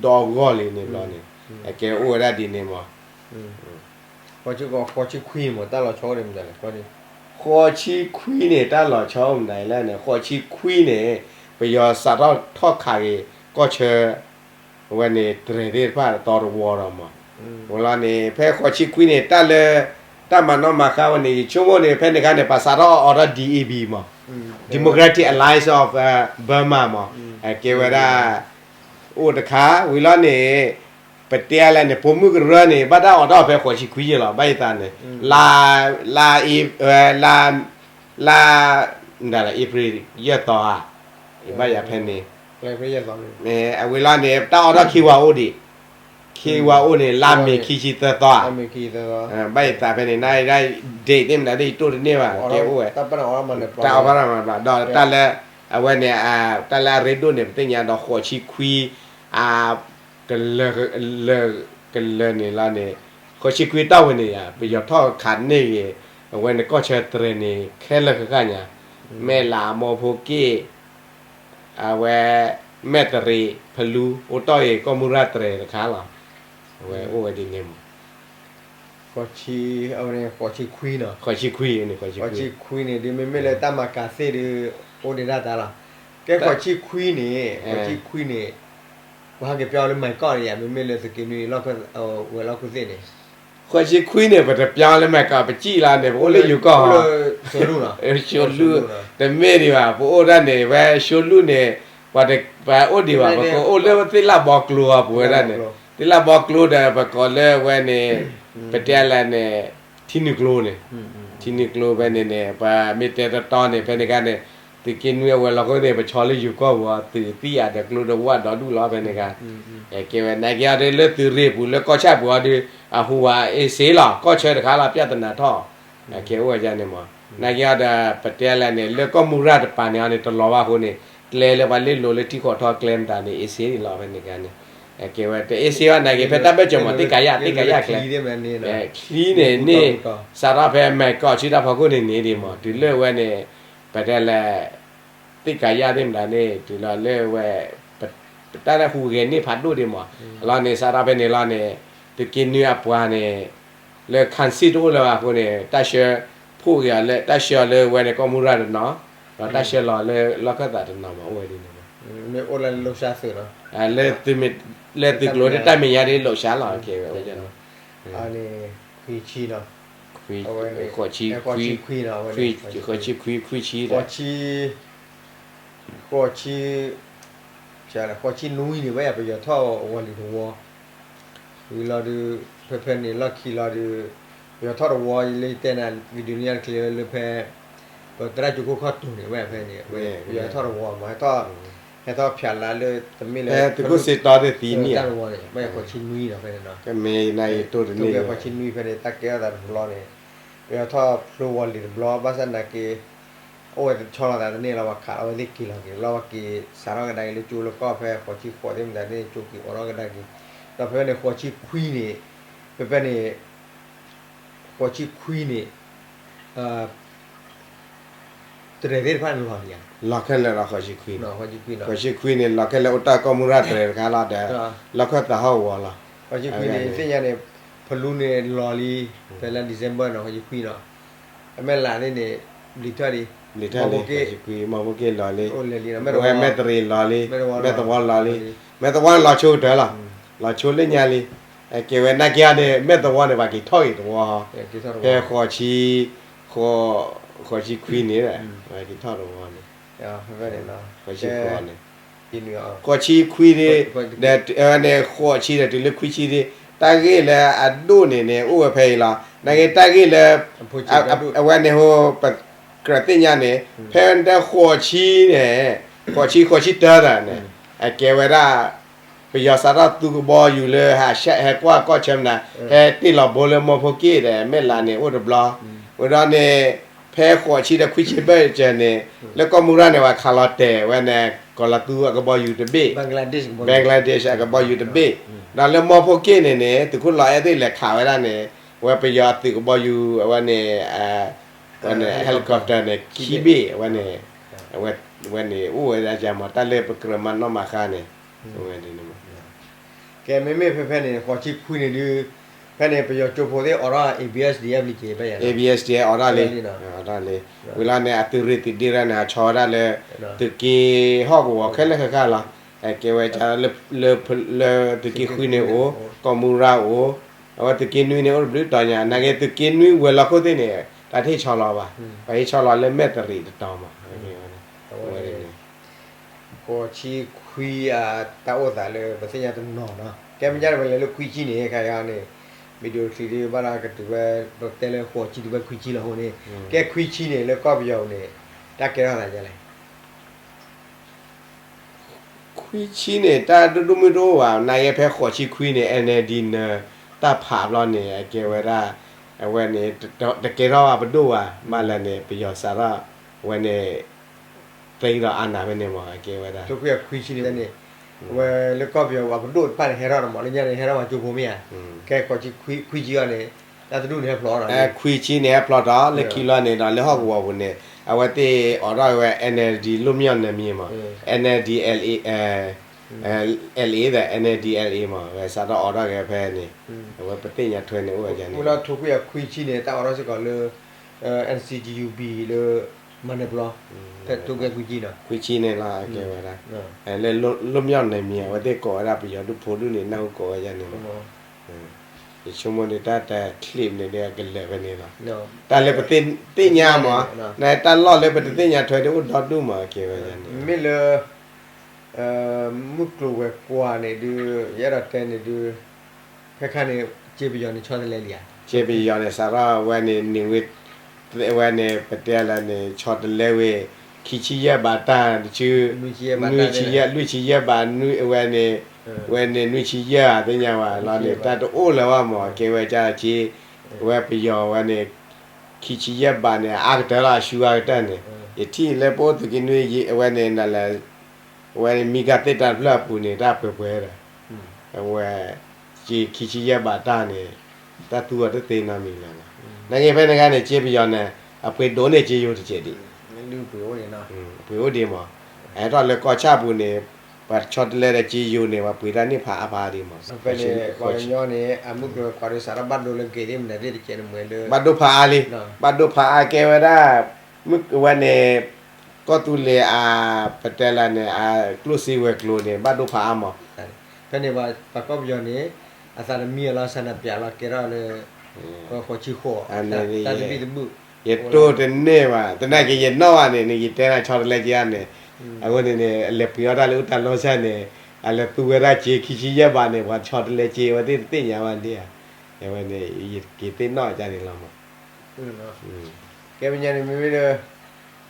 ဒုး ဟဲဒီဂီၢ်လံန့ၣ်ဘျီန့ၣ်, အကဲအိၣ်ဝဲဒၣ်ဒ်န့ၣ်မး ဃိးဆံခွံမး တၢ်လီၤဆီအိၣ်န့ၣ်မတၤလဲၣ်, ဃိးဆံခွံန့ၣ် တၢ်လီၤဆီအိၣ်မတၤလဲၣ်န့ၣ် ဃိးဆံခွံန့ၣ် ပယီၤစးထီၣ်ထီၣ်ခးက့ၤ ကီၢ်ဆၢ အဝဲန့ၣ် တြဲၤသ့ၣ်တဖၣ်တီတဝီဒီးမး, ဝံၤလီၤန့ၣ် ဖဲဃိးဆံခွံန့ၣ် တၢ်လၢ တၢ်မၤနီၣ်မၤဃါဝဲန့ၣ် ယဆိကမိၣ်န့ၣ် ဖဲန့ၣ်ခါန့ၣ် ပှၤစးထီၣ်အိးထီၣ် D A B မး, Democratic Alliance of Burma မး, ကဲဝဲဒၣ် အိၣ်တခါ ဝံၤလီၤန့ၣ် ပတဲလဲၣ်န့ၣ် ပိာ်မုၣ်ကရၢန့ၣ် ဘၣ်တၢ်အိးထီၣ်ဖဲဃိးဆံခွံယဲၢ်လီၤ ဘၣ်ယသးန့ၣ် လါ လါ လါ လါ April ယဲၢ်သီဧါ, ဘၣ်ယၤဖဲန့ၣ်, အဝံၤလီၤန့ၣ် တၢ်အိးထီၣ်ခံဝၤအိၣ်ဒံး, ခံဝၤအိၣ်န့ၣ် လါမ့ၤခံဆံသၢသီဧါ, ဘၣ်ယသးဖဲန့ၣ် န date သ့ၣ်မတၤသ့ၣ်ယတိၢ်တန့ၢ်ဘၣ် ကဲအိၣ်ဝဲ, တၢ်အိးထီၣ်မၤဘျီဒီးတၢ်လၢ အဝဲန့ၣ် တၢ်လၢအရ့ဒိၣ်န့ၣ် ပသ့ၣ်ညါဒီးဃိးဆံခွံ အ ကလၢာ် ကလၢာ်န့ၣ်လီၤန့ၣ်, ဃိးဆံခွံတီၢ်ဝဲန့ၣ်ယါ ပယီၤထီၣ်ခးန့ၢ်ဂ့ၤ အဝဲန့ၣ်ကီၢ်ဆၢတြဲၤန့ၣ် ခဲလၢာ်ဃၣ်ဃၣ်ညါ, မဲၢ်လး မီဖိက့ၣ် အဝဲ မဲၢ်တရံး ဖလူ အိၣ်တီၢ်ဂ့ၤ ကီၢ်မုၢ်ရၢ်တြဲၤတခါလီၤ, အဝဲအိၣ်ဝဲဒ်န့ၣ်မး ဃိးဆံခွံန့ၣ်, ဃိးဆံခွံန့ၣ် ဃိးဆံခွံန့ၣ် ဒ်မ့မ့ၢ်လၢတၢ်မၤကၤသ့ၣ်ဒီး အိၣ်ဒံးဒၣ်တၢ်လီၤ. ကဲဃိးဆံခွံန့ၣ်, ဃိးဆံခွံန့ၣ် ပှၤဟဲက့ၤပျီလၢမဲၢ်ကီၢ်န့ၣ်ယါ မ့မ့ၢ်လၢသုးက့နွံ ဝဲၤလီၢ်ခိၣ်သ့ၣ်န့ၣ်, ဃိးဆံခွံန့ၣ် ပတပျီလၢမဲၢ်ကီၢ် ပစံၣ်လီၤန့ၣ် ပအိၣ်လၢယိၤကီၢ်, ဆိလူၢ်, တမ့ၢ်ဒံးဘၣ် ပအိၣ်ဒၣ်န့ၣ် ဝဲဆိလူၢ်န့ၣ် ပှၤအိၣ်ဒံးဘၣ် ပကအိၣ်လၢသ့ၣ်လၣ်ဘီကျိ ပဝဲဒၣ်န့ၣ်, သ့ၣ်လၣ်ဘီကျိဒီး ပကိးလၢဝဲန့ၣ် ပတဲလဲၣ်န့ၣ် ထံနုာ်ကျိန့ၣ်, ထံနုာ်ကျိဖဲန့ၣ်န့ၣ် ပမ့ၢ်တဲတီတီန့ၣ် ဖဲန့ၣ်ခါန့ၣ် သုးက့နွံအဝဲၤလီၢ်ခိၣ်န့ၣ် ပဆီလၢယိၤကီၢ်ပူၤအီၤ သုးသံၣ်အါဒီးကျိဒီးဝၣ်ဒီဒူၣ်လီၤ ဖဲန့ၣ်ခါ, ကဲဝဲ နာ်က့အီၤဒ်လၢသုးရ့ၣ်ပူၤလၢကီၢ်ဆၣ်ပူၤအီၤဒ် အဟူးဝးအ့ၣ်စ့လီၤ ကီၢ်ဆၢတခါလီၤ ပြဿနာထီၣ်, ကဲအိၣ်ဝဲဒ်န့ၣ်မး, နာ်က့အီၤဒီး ပတဲလဲၣ်န့ၣ် လၢကီၢ်မုၢ်ရၢ်တပၤန့ၣ်အီၤန့ၣ် တလီၤဘၣ်အဃိန့ၣ် ကျဲလၢပှၤလ့ၣ်လိၤလၢထံဃိးထီၣ်ကျဲမတၤန့ၣ် အ့ၣ်စ့လီၤ ဖဲန့ၣ်ခါန့ၣ်, ကဲဝဲ တအ့ၣ်စ့ဘၣ် နာ်က့ဖဲတၢ်ဘၢၣ်စၢၤမး သ့ၣ်ကၤယၣ် သ့ၣ်ကၤယၣ်ကျဲ, ချံန့ၣ်န့ၣ် စးထီၣ်ဖဲမဲၢ်ကီၢ်ဆံတၢ်ဖီခိၣ်န့ၣ်န့ၣ်ဒ်မး တုၤလၢဝဲန့ၣ် ပတဲလဲၣ် သ့ၣ်ကၤယၣ်သ့ၣ်မတၤန့ၣ် တုၤလီၤလၢဝဲ ပတၢ်ဟူးဂဲၤန့ၢ်ဖးဒိၣ်ဒံးမး, အလီၢ်န့ၣ် စးထီၣ်ဖဲန့ၣ်လီၤန့ၣ် သုးက့နွံအပှၤန့ၣ် လၢခၣ်စ့ၣ်တအိၣ်လၢၤဘၣ်အဃိန့ၣ် တၢ်ဆှၢဖှိၣ်က့ၤအီၤလၢ တၢ်ဆှၢအီၤလၢဝဲန့ၣ်ကီၢ်မုၢ်ရၢ်တနီၤ, ဒီးတၢ်ဆှၢလီၤလၢလီၢ်ခၢၣ်သးတနီၤမး အိၣ်ဝဲဒ်န့ၣ်မး, လၢသုးကျိၤဒ်တၢ်မဲာ်ညါဒ်လိာ်စှၤလီၤ ကဲဝဲန့ၣ်, ဃိးဆံခွံ, ဃိးဆံခွံ ခွံဆံဒီး ဃိးဆံ ဃိးဆံနွံန့ၣ် ဝဲယါ ပယီၤထီၣ်ဝီၤလံၤတဝီ, ဝံၤလီၤဒုး ဖဲဖဲန့ၣ်လီၢ်ခံလီၤဒုး ပယီၤထီၣ်တဝီ လၢယတဲနၤ video လၢညါတချ့လၢဖဲ ပသရၣ်ကၠိခိၣ်ခီၣ်တူာ်န့ၣ် ဝဲဖဲန့ၣ် ပယီၤထီၣ်တဝီမး ဟဲထီၣ်ဖၠးလါလၢ တမ့ၢ်လၢ တၢ်တဝီန့ၣ် ဝဲဃိးဆံနွံဒီးဖဲန့ၣ်နီၤ ဃိးဆံနွံဖဲန့ၣ် တၢ်ကဲထီၣ်သးတဘျီန့ၣ် ပယီၤထီၣ်ဖျိဝီၤလံၤတဘျီ ဘၣ်ဆၣ်နာ်က့ အိၣ်ဝဲတဆီလီၤသးတန့ၢ်လီၤ ပှၤခးလီၤဝဲသ့ၣ်က့ၤလီၤက့ၤ လီၤဝဲက့ၤ စးထီၣ်ကဒါက့ၤလၢကၠိလၢကီၢ်ဖဲဃိးဆံဃိးသ့ၣ်မတၤန့ၣ် ကၠိက့ၤအိးထီၣ်ကဒါက့ၤ ဒီးဖဲဖဲန့ၣ် ဃိးဆံခွံန့ၣ် ဖဲဖဲန့ၣ် ဃိးဆံခွံန့ၣ် တြဲၤသ့ၣ်တဖၣ်န့ၣ်လီၤလံဧါ လီၤခဲလၢာ်လီၤ ဃိးဆံခွံန့ၣ် ဃိးဆံခွံန့ၣ် လီၤခဲလၢာ်အိၣ်တၢ်ကီၢ်မုၢ်ရၢ်တြဲၤတခါလီၤ ဒီး လီၢ်ခၢၣ်သးဟီၣ်ကဝီၤလီၤ ဃိးဆံခွံန့ၣ် သ့ၣ်ညါန့ၣ် ဖလူန့ၣ်လီၤလံ ဖဲလါ December နီၤ ဃိးဆံခွံနီၤ အမဲၢ်လးသ့ၣ်န့ၣ် ဘျံးထၢၣ်လံ ဘျံးထၢၣ်လံ မီၢ်ဘိက့ၣ် မီၢ်ဘိက့ၣ်လီၤလံ ဝဲမဲၢ်တရံးလီၤလံ မဲၢ်သဝီလီၤလံ မဲၢ်သဝီန့ၣ်လီၤဆိကတၢၢ်လီၤ လီၤဆိလၢညါလံ ကဲဝဲနာ်က့အီၤန့ၣ် မဲၢ်သဝီန့ၣ် ပှၤက့ၤထီၣ်ဂ့ၤတဝီ ဖဲဃိးဆံ ဃိးဆံခွံန့ၣ် ပှၤက့ၤထီၣ်တဝီန့ၣ် ဃိးဆံခွံန့ၣ် ဃိးဆံခွံန့ၣ် ဒီးန့ၣ် ဃိးဆံဒီးတုၤလၢခွံဆံဒ့ တၢ်ဂ့ၢ်လၢအဒိၣ်န့ၣ်န့ၣ် အိၣ်ဝဲဖဲအံၤလီၤ နာ်က့တၢ်ဂ့ၢ်လၢ အဝဲန့ၣ်ဟိ ပကြၢးသ့ၣ်ညါန့ၣ် ဖဲတၢ်ဃိးဆံန့ၣ် ဃိးဆံ ဃိးဆံတၢသးန့ၣ် အကဲဝဲဒၣ် ပယီၤစးထီၣ်သူကဘီယူၤလၢ ဟဲကွၢ်ကီၢ်ဆၢမနၤ, ဟဲတ့ၢ်လီၤဘိလၢမီၢ်ဖိက့ၣ်ဒီး မဲၢ်လးန့ၣ်အိၣ်တဘျီ, ဝံၤဒီးန့ၣ် ဖဲဃိးဆံဒီးခွံဆံဘၢၣ်စၢၤန့ၣ် လၢကီၢ်မူရၢ်န့ၣ် ပှၤခးလီၤတဲာ်ဝဲန့ၣ် ကီၤလၤသူအကဘီယူၤတဘ့ၣ်, Bangladesh အကဘီယူၤတဘ့ၣ်, ဒီးလၢမီၢ်ဖိက့ၣ်န့ၣ်န့ၣ် သုးခိၣ်လီၤအဲၣ်သ့ၣ်လဲၤခးဝဲဒၣ်န့ၣ် ဝဲပယီၤသုးကဘီယူၤအဝဲန့ၣ် ဝဲန့ၣ် helicopter န့ၣ် ခံဘ့ၣ်ဝဲန့ၣ်, ဝဲန့ၣ်အိၣ်ဝဲဒၣ်မး တၢ်လၢပကြၢးမၤနီၣ်မၤဃါန့ၣ်, ဝဲန့ၣ် ကဲ မ့မ့ၢ်ဖဲဖဲန့ၣ် ဃိးဆံခွံန့ၣ်ဒုး ဖဲန့ၣ် ပယီၤကၠိဖိသ့ၣ်အိးထီၣ် A B S D F လံက့ၤ ဖဲယၤ A B S D F အိးထီၣ်လံ, အိးထီၣ်လံ, ဝံၤလီၤန့ၣ် အသုးရ့ၣ်သုးဒ့ရၣ်န့ၣ် အဆီဝဲဒၣ်လၢ သုးက့ဟီၣ်ကဝီၤခဲလၢာ်ခဲခါလီၤ, ကဲဝဲလၢ လၢသုးက့ဃုန့ၣ်အိၣ် ကီၢ်မူရၢ်အိၣ်, အဝဲသုးက့နွံန့ၣ် အိၣ်တဘျုးတီၤညါ နာ်က့သုးက့နွံဝဲၤလီၢ်ခိၣ်သ့ၣ်န့ၣ် တၢ်တဟ့ၣ်ဆီလီၤဘၣ်, ပှၤဟ့ၣ်ဆီလီၤလၢမဲၢ်တရံးတတီၤမး, ဝဲန့ၣ် ဃိးဆံခွံအ တၢ်အိၣ်သးလၢပသ့ၣ်ညါတနီၤနီၤ, ကဲမ့ၢ်ဒ်န့ၣ် ပလဲၤလၢခွံဆံန့ၣ် ခါအံၤန့ၣ် video clip ဒ်ဘၣ်ဒီးကတုၤဝဲ ပတဲလၢဃိးဆံတုၤဝဲခွံဆံလီၤအဃိန့ၣ်, ကဲခွံဆံန့ၣ် လၢကီၢ်ပယီၤပူၤန့ၣ် တၢ်ကဲထီၣ်သးဒ်လဲၣ်. ခွံဆံန့ၣ် တၢ်ဒိၣ်ဒိၣ်မုၢ်တအိၣ်ဘၣ်, နာ်က့ဖဲဃိးဆံခွံန့ၣ် NLD နၢၤတၢ်ဖးဘျီန့ၣ် အကဲဝဲဒၣ် အဝဲန့ၣ် တကဲထီၣ်ဘၣ်ပဒိၣ်ဘၣ်, မ့ၢ်လၢန့ၣ် ပယီၤစးထီၣ် အဝဲန့ၣ် သိမ်းဒီးအာဏာ ဖဲန့ၣ်မး အကဲဝဲဒၣ် ခွံဆံန့ၣ် ဝဲလၢကီၢ်ပယီၤပှၤပဒိၣ်တဖၣ်န့ၣ် ဟဲထီၣ်တမး လၢညါန့ၣ် ဟဲထီၣ်ပှၤကၠိဖိမ့ၢ်ဧါ, ကဲဃိးဆံခွံဆံအံၤန့ၣ် တၢ်တဒူၣ်န့ၣ်ဟဲဖျိးဒီး ခွံဆံန့ၣ် ဟဲဖျိးထီၣ်လၢခံလီၤန့ၣ်ဒီး လၢဟီၣ်ကဝီၤပူၤန့ၣ် အဝဲသ့ၣ်အိးထီၣ်ဝဲ NLD လွတ်မြောက်နယ်မြေ မး NLD LA LA ဒီး NLD LA မး ဝဲစးထီၣ်အိးထီၣ်က့ၤဖဲန့ၣ် အဝဲပသ့ၣ်ညါထွဲန့ၣ်အိၣ်ဝဲန့ၣ် လၢထိခွံဆံန့ၣ် တၢ်အိးထီၣ်စ့ၢ်ကီးလၢ NCGUB လၢ မၤနၢၤပျီ ဖဲထိခွံဆံန့ၣ်လီၤ ကဲဝဲဒၣ် လၢလွတ်မြောက်နယ်မြေ အဝဲသ့ၣ်ကိးဝဲဒၣ်ပယီၤဒူၣ်ဖိဒူၣ်န့ၣ် နၢ်ဟူကိးဝဲဒၣ်န့ၣ်လီၤ. ယဆိကမိၣ်န့ၣ် တၢ်တ clip န့ၣ်ဒီး အကလၢာ်ဖဲန့ၣ်လီၤ. တၢ်လၢပသ့ၣ်ညါမး နတၢ်လီၢ်လၢပတသ့ၣ်ညါထွဲဒၣ်အိၣ်ဒီဒူၣ်မး ကဲဝဲန့ၣ် မ့ၢ်လၢ မုၢ်ကျိၤဝဲၤကွာ်န့ၣ်ဒုး ယအဲၣ်ဒိးတဲန့ၣ်ဒုး ခဲခါန့ၣ် ကၠ့ပယီၤန့ၣ်ဆီတလဲလံဧါ. ကၠ့ပယီၤန့ၣ် စးထီၣ်ဝဲန့ၣ် န့ၢ်ဝဲ ဝဲန့ၣ် ပတဲလၢန့ၣ် ဆီတလဲဝဲ ခံဆံယဲၢ်ဘးတၢ်တဆူ နွံဆံယဲၢ် လွံၢ်ဆံယဲၢ်ဘး နွံ ဝဲန့ၣ် ဝဲန့ၣ် နွံဆံယဲၢ် သ့ၣ်ညါဝဲလီၤန့ၣ် တၢ်တအိၣ်လၢၤဘၣ်မး ကဲဝဲကၠ့ ဝဲပယီၤဝဲန့ၣ် ခံဆံယဲၢ်ဘးန့ၣ် အါကတၢၢ်လီၤ အရှုံးအါကတၢၢ်န့ၣ် ယထံၣ်လၢပအိၣ်သုးက့နွံ အဝဲန့ၣ် နလဲၤ အဝဲန့ၣ် မံကၤသ့ၣ်တၢ်တဖျၢၣ်အပူၤန့ၣ် တၢ်ပှဲၤပှဲၤဒီး အဝဲ ကၠ့ခံဆံယဲၢ်ဘးတၢ်န့ၣ် တၢ်သူအီၤတသ့နီတမံၤလၢၤဘၣ်. နာ်က့ဖဲန့ၣ်အခါန့ၣ် ကၠ့ပယီၤန့ၣ် အပှ့ၤဒိၣ်န့ၢ်ကၠ့ယိၤတစဲးဒံး ပှ့ၤအိၣ်ဒံးမး ဟဲထီၣ်လၢကီၢ်ဆၣ်ပူၤန့ၣ် ပှၤဆီတလဲဒီးကၠ့ယိၤန့ၣ် ပှၤပှ့ၤတၢ်န့ၢ်ဖးအါဖးဒံးမး ဖဲန့ၣ် ပှၤကညီန့ၣ် အမုၢ်ကျိၤဝဲၤကွာ်ဒီး စးထီၣ်ဘၣ်ဒိလၢက့ၤသ့ၣ်မနုၤသ့ၣ်တကဲးန့ၣ်မ့ၢ်လၢ ဘၣ်ဒိဖးအါလံ ဘၣ်ဒိဖးအါကဲဝဲဒၣ် မုၢ်ဝဲန့ၣ် ကီၢ်သူလ့ၤအ ပတဲလၢန့ၣ် အကျိၣ်စ့ဝဲၤကျိၤန့ၣ် ဘၣ်ဒိဖးအါမး ဖဲန့ၣ် ပှၤကီၢ်ပယီၤန့ၣ် အသးတမံအလီၤ ဆန္ဒပြလီၤ ကဲထီၣ်လၢ ဃိးဆံဃိး တၢ်သဘံၣ်သဘုၣ် ယတိၢ်တန့ၢ်ဘၣ် သနာ်က့ ယနီၣ်ဘၣ်န့ၣ် နကတဲနၤဆီတလဲက့ၤဧါန့ၣ် အဃိန့ၣ်န့ၣ် အလဲၤပှ့ၤအီၣ်တၢ်လၢအူတၢ်လီၢ်ဆၣ်န့ၣ် အလဲၤသူဝဲဒၣ်ကၠ့ခံဆံယဲၢ်ဘးန့ၣ် ပှၤဆီတလဲကၠ့ဝဲသ့ၣ်တသ့ၣ်ညါဘၣ်ဒံးဧါ အဝဲန့ၣ် ယက့ၤသ့ၣ်နီၣ်ကန့ၣ်လီၤမး ကဲမဲာ်ညါန့ၣ် မ့မ့ၢ်လၢ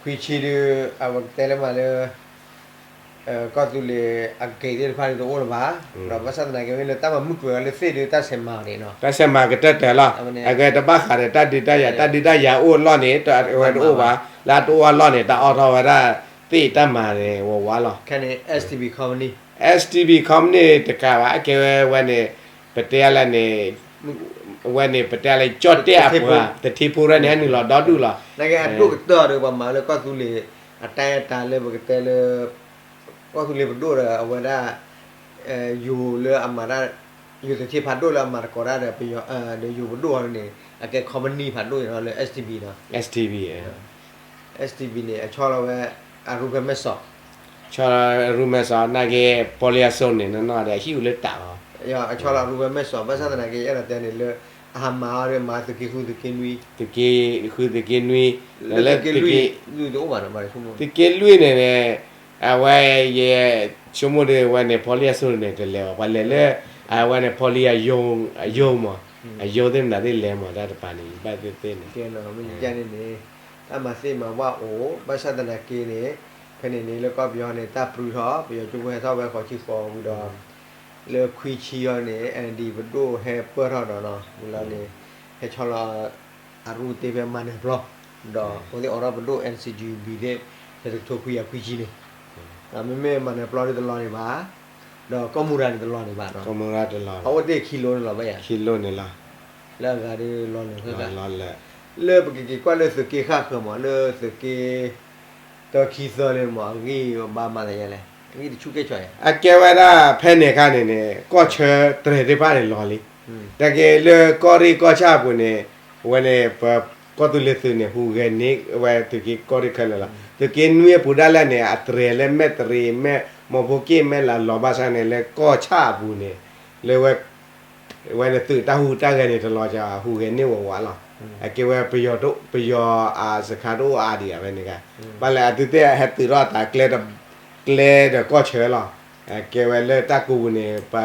ခွံဆံဒုး အဝဲကတဲလၢမးလၢ ကီၢ်သူလ့ၤအက့ၤသ့ၣ်တဖၣ်န့ၣ်တအိၣ်လၢၤဘၣ်, ဒီးဘၣ်ဆၣ်သနာ်က့ မ့ၢ်လၢတၢ်မၤမုၢ်ကျိၤဝဲၤလၢသ့ၣ်ဒုး တၢ်ဆဲးမၤအီၤန့ၣ်နီၤ, တၢ်ဆဲးမၤကတၢၢ်တၢၢ်လီၤ, အဝဲတဘၣ်ဃးဒီးတၢ်ဒုးတၢ်ယၤ, တၢ်ဒုးတၢ်ယၤအိၣ်အလီၢ်န့ၣ် အဝဲတအိၣ်ဘၣ်, လၢအတအိၣ်အလီၢ်န့ၣ် တၢ်အိးထီၣ်ဝဲဒၣ်သ့ၣ်တၢ်မၤန့ၣ် ဝးဝးလီၤ. ခဲန့ၣ် STB company, STB company တကးဘၣ် အကဲဝဲဝဲန့ၣ် ပတဲလၢန့ၣ် ဝဲန့ၣ် ပတဲလၢ ကၠီၣ်တဲၣ်အပှၤ သထ့ဖိရဲၣ်န့ၣ် ဟဲနုာ်လီၤဒီဒူၣ်လီၤ. နာ်က့အဒိၣ်ကတၢၢ်ဒီး ပှၤမၤလၢကီၢ်သူလ့ၤ အတၢ်အဲၣ်တၢ်လၢပကတဲလၢ ကီၢ်သူလ့ၤပဒိၣ်ဒီး အဝဲဒၣ် ယိၤလၢအမၤတၢ် ယိၤသထ့ဖးဒိၣ်လၢအမၤသကိးတၢ်ဒီး ဒီးယိၤပဒိၣ်အီၤန့ၣ် အကဲ company ဖးဒိၣ်န့ၣ်လီၤ လၢ STB နီၤ. STB STB န့ၣ် အဆီလီၤဝဲ အရူဖဲမဲၢ်စီး, ဆီလီၤအရူမဲၢ်စီး နာ်က့ ပီလံအစိန့ၣ် နီၢ်နီၢ်ဒီး အဟံၣ်အူလၢတၢ်အီၤ, အဆီလီၤအရူဖဲမဲၢ်စီး ဘၣ်ဆၣ်သနာ်က့ ယအဲၣ်ဒိးတဲန့ၣ်လၢ အဟးမၤအီၤဒီး မၤသုးက့ဃု သုးက့နွံ, သုးက့ဃု သုးက့နွံ, လၢသုးက့လွံၢ် သုးက့လွံၢ်န့ၣ်န့ၣ် အဝဲယဲ ဆိကမိၣ်ဒီးဝဲန့ၣ် ပီလံအစိန့ၣ် တလဲၤဘၣ် ပှၤလဲၤလၢ အဝဲန့ၣ် ပီလံအယိ အယိမး, အယိသ့ၣ်မနုၤသ့ၣ်လဲၤမး တၢ်တပၤန့ၣ် ဘၣ်သ့ၣ်သ့ၣ်န့ၣ် န့ၣ် တၢ်မၤသ့ၣ်မၤဝၣ်အိၣ် ဘၣ်ဆၣ်သနာ်က့န့ၣ် ဖဲန့ၣ်န့ၣ် လၢကီၢ်ပယီၤန့ၣ် တၢ်ပြူထီၣ် ပယီၤကၠိဖိဟဲထီၣ်ဝဲဃိးဆံဃိးဝံၤဒီး လၢခွံဆံအံၤန့ၣ် NLD ပဒိၣ်ဟဲပၢၢ်ထီၣ်ဒီးနီၤ ဝံၤလီၤန့ၣ် ဟဲဆီလီၤ အရူၣ်တ့ၢ်ဖဲမၤနၢၤပျီ ဒီးအဝဲသ့ၣ်အိးထီၣ်ပဒိၣ် NCGUB သ့ၣ် ဖဲတကထိခွံကယၤခွံဆံန့ၣ် မ့မ့ၢ်မၤနၢၤပျီဒ်တလီၤန့ၣ်ဘၣ် ဒီးကီၢ်မူရၤန့ၣ်တလီၤန့ၣ်ဘၣ်နီၤ အအိၣ်တ့ၢ်ခံလိၤန့ၣ်လီၤဘၣ်ယၤ လၢအဂၤဒ်လီၤန့ၣ် လၢပကက့ၤကွၢ်လၢသုးက့ဃၣ်ဃၢၤမး လၢသုးက့ တၢခံသၢလၢမး အဂံၢ်ဘါမၤသးယဲလဲၣ် အဂံၢ်တဆူၣ်ကဲၣ်ဆိးယဲ အကဲဝဲဒၣ်ဖဲန့ၣ်အခါန့ၣ်န့ၣ် ကီၢ်ဆၢတြဲၤသ့ၣ်တဖၣ်န့ၣ်လီၤလံ. တၢ်က့ၤလၢကီၢ်ရ့ၣ်ကီၢ်ဆၣ်အပူၤန့ၣ် အဝဲန့ၣ် ပကီၢ်သူလ့ၤသုးန့ၣ် ဟူးဂဲၤန့ၢ်ဝဲသုးက့ကီၢ်ရ့ၣ်ခဲလၢာ်လီၤ. သုးက့နွံအပူၤဒၣ်လဲာ်န့ၣ် အတြဲၤလၢမဲၢ်တရံး မဲၢ်မီဖိက့ၣ် မဲၢ်လးလီၤဘၣ်ဆၣ်န့ၣ် လၢကီၢ်ဆၣ်အပူၤန့ၣ် လၢဝဲ ဝဲန့ၣ်သုးတၢ်ဟူးတၢ်ဂဲၤန့ၣ်တလီၤကီ ဟူးဂဲၤန့ၢ်ဝဲဝးလီၤ. အကဲဝဲ ပယီၤအစခါတအိၣ်အါဒံးဘၣ်ဖဲန့ၣ်ဂၤ ဘၣ်လဲၣ်အသုးသ့ၣ်ဟဲသုးထီၣ်အသး ကျဲဒီးကီၢ်ဆၢလီၤ. အကဲဝဲလၢတၢ်ကူပူၤန့ၣ် ပှ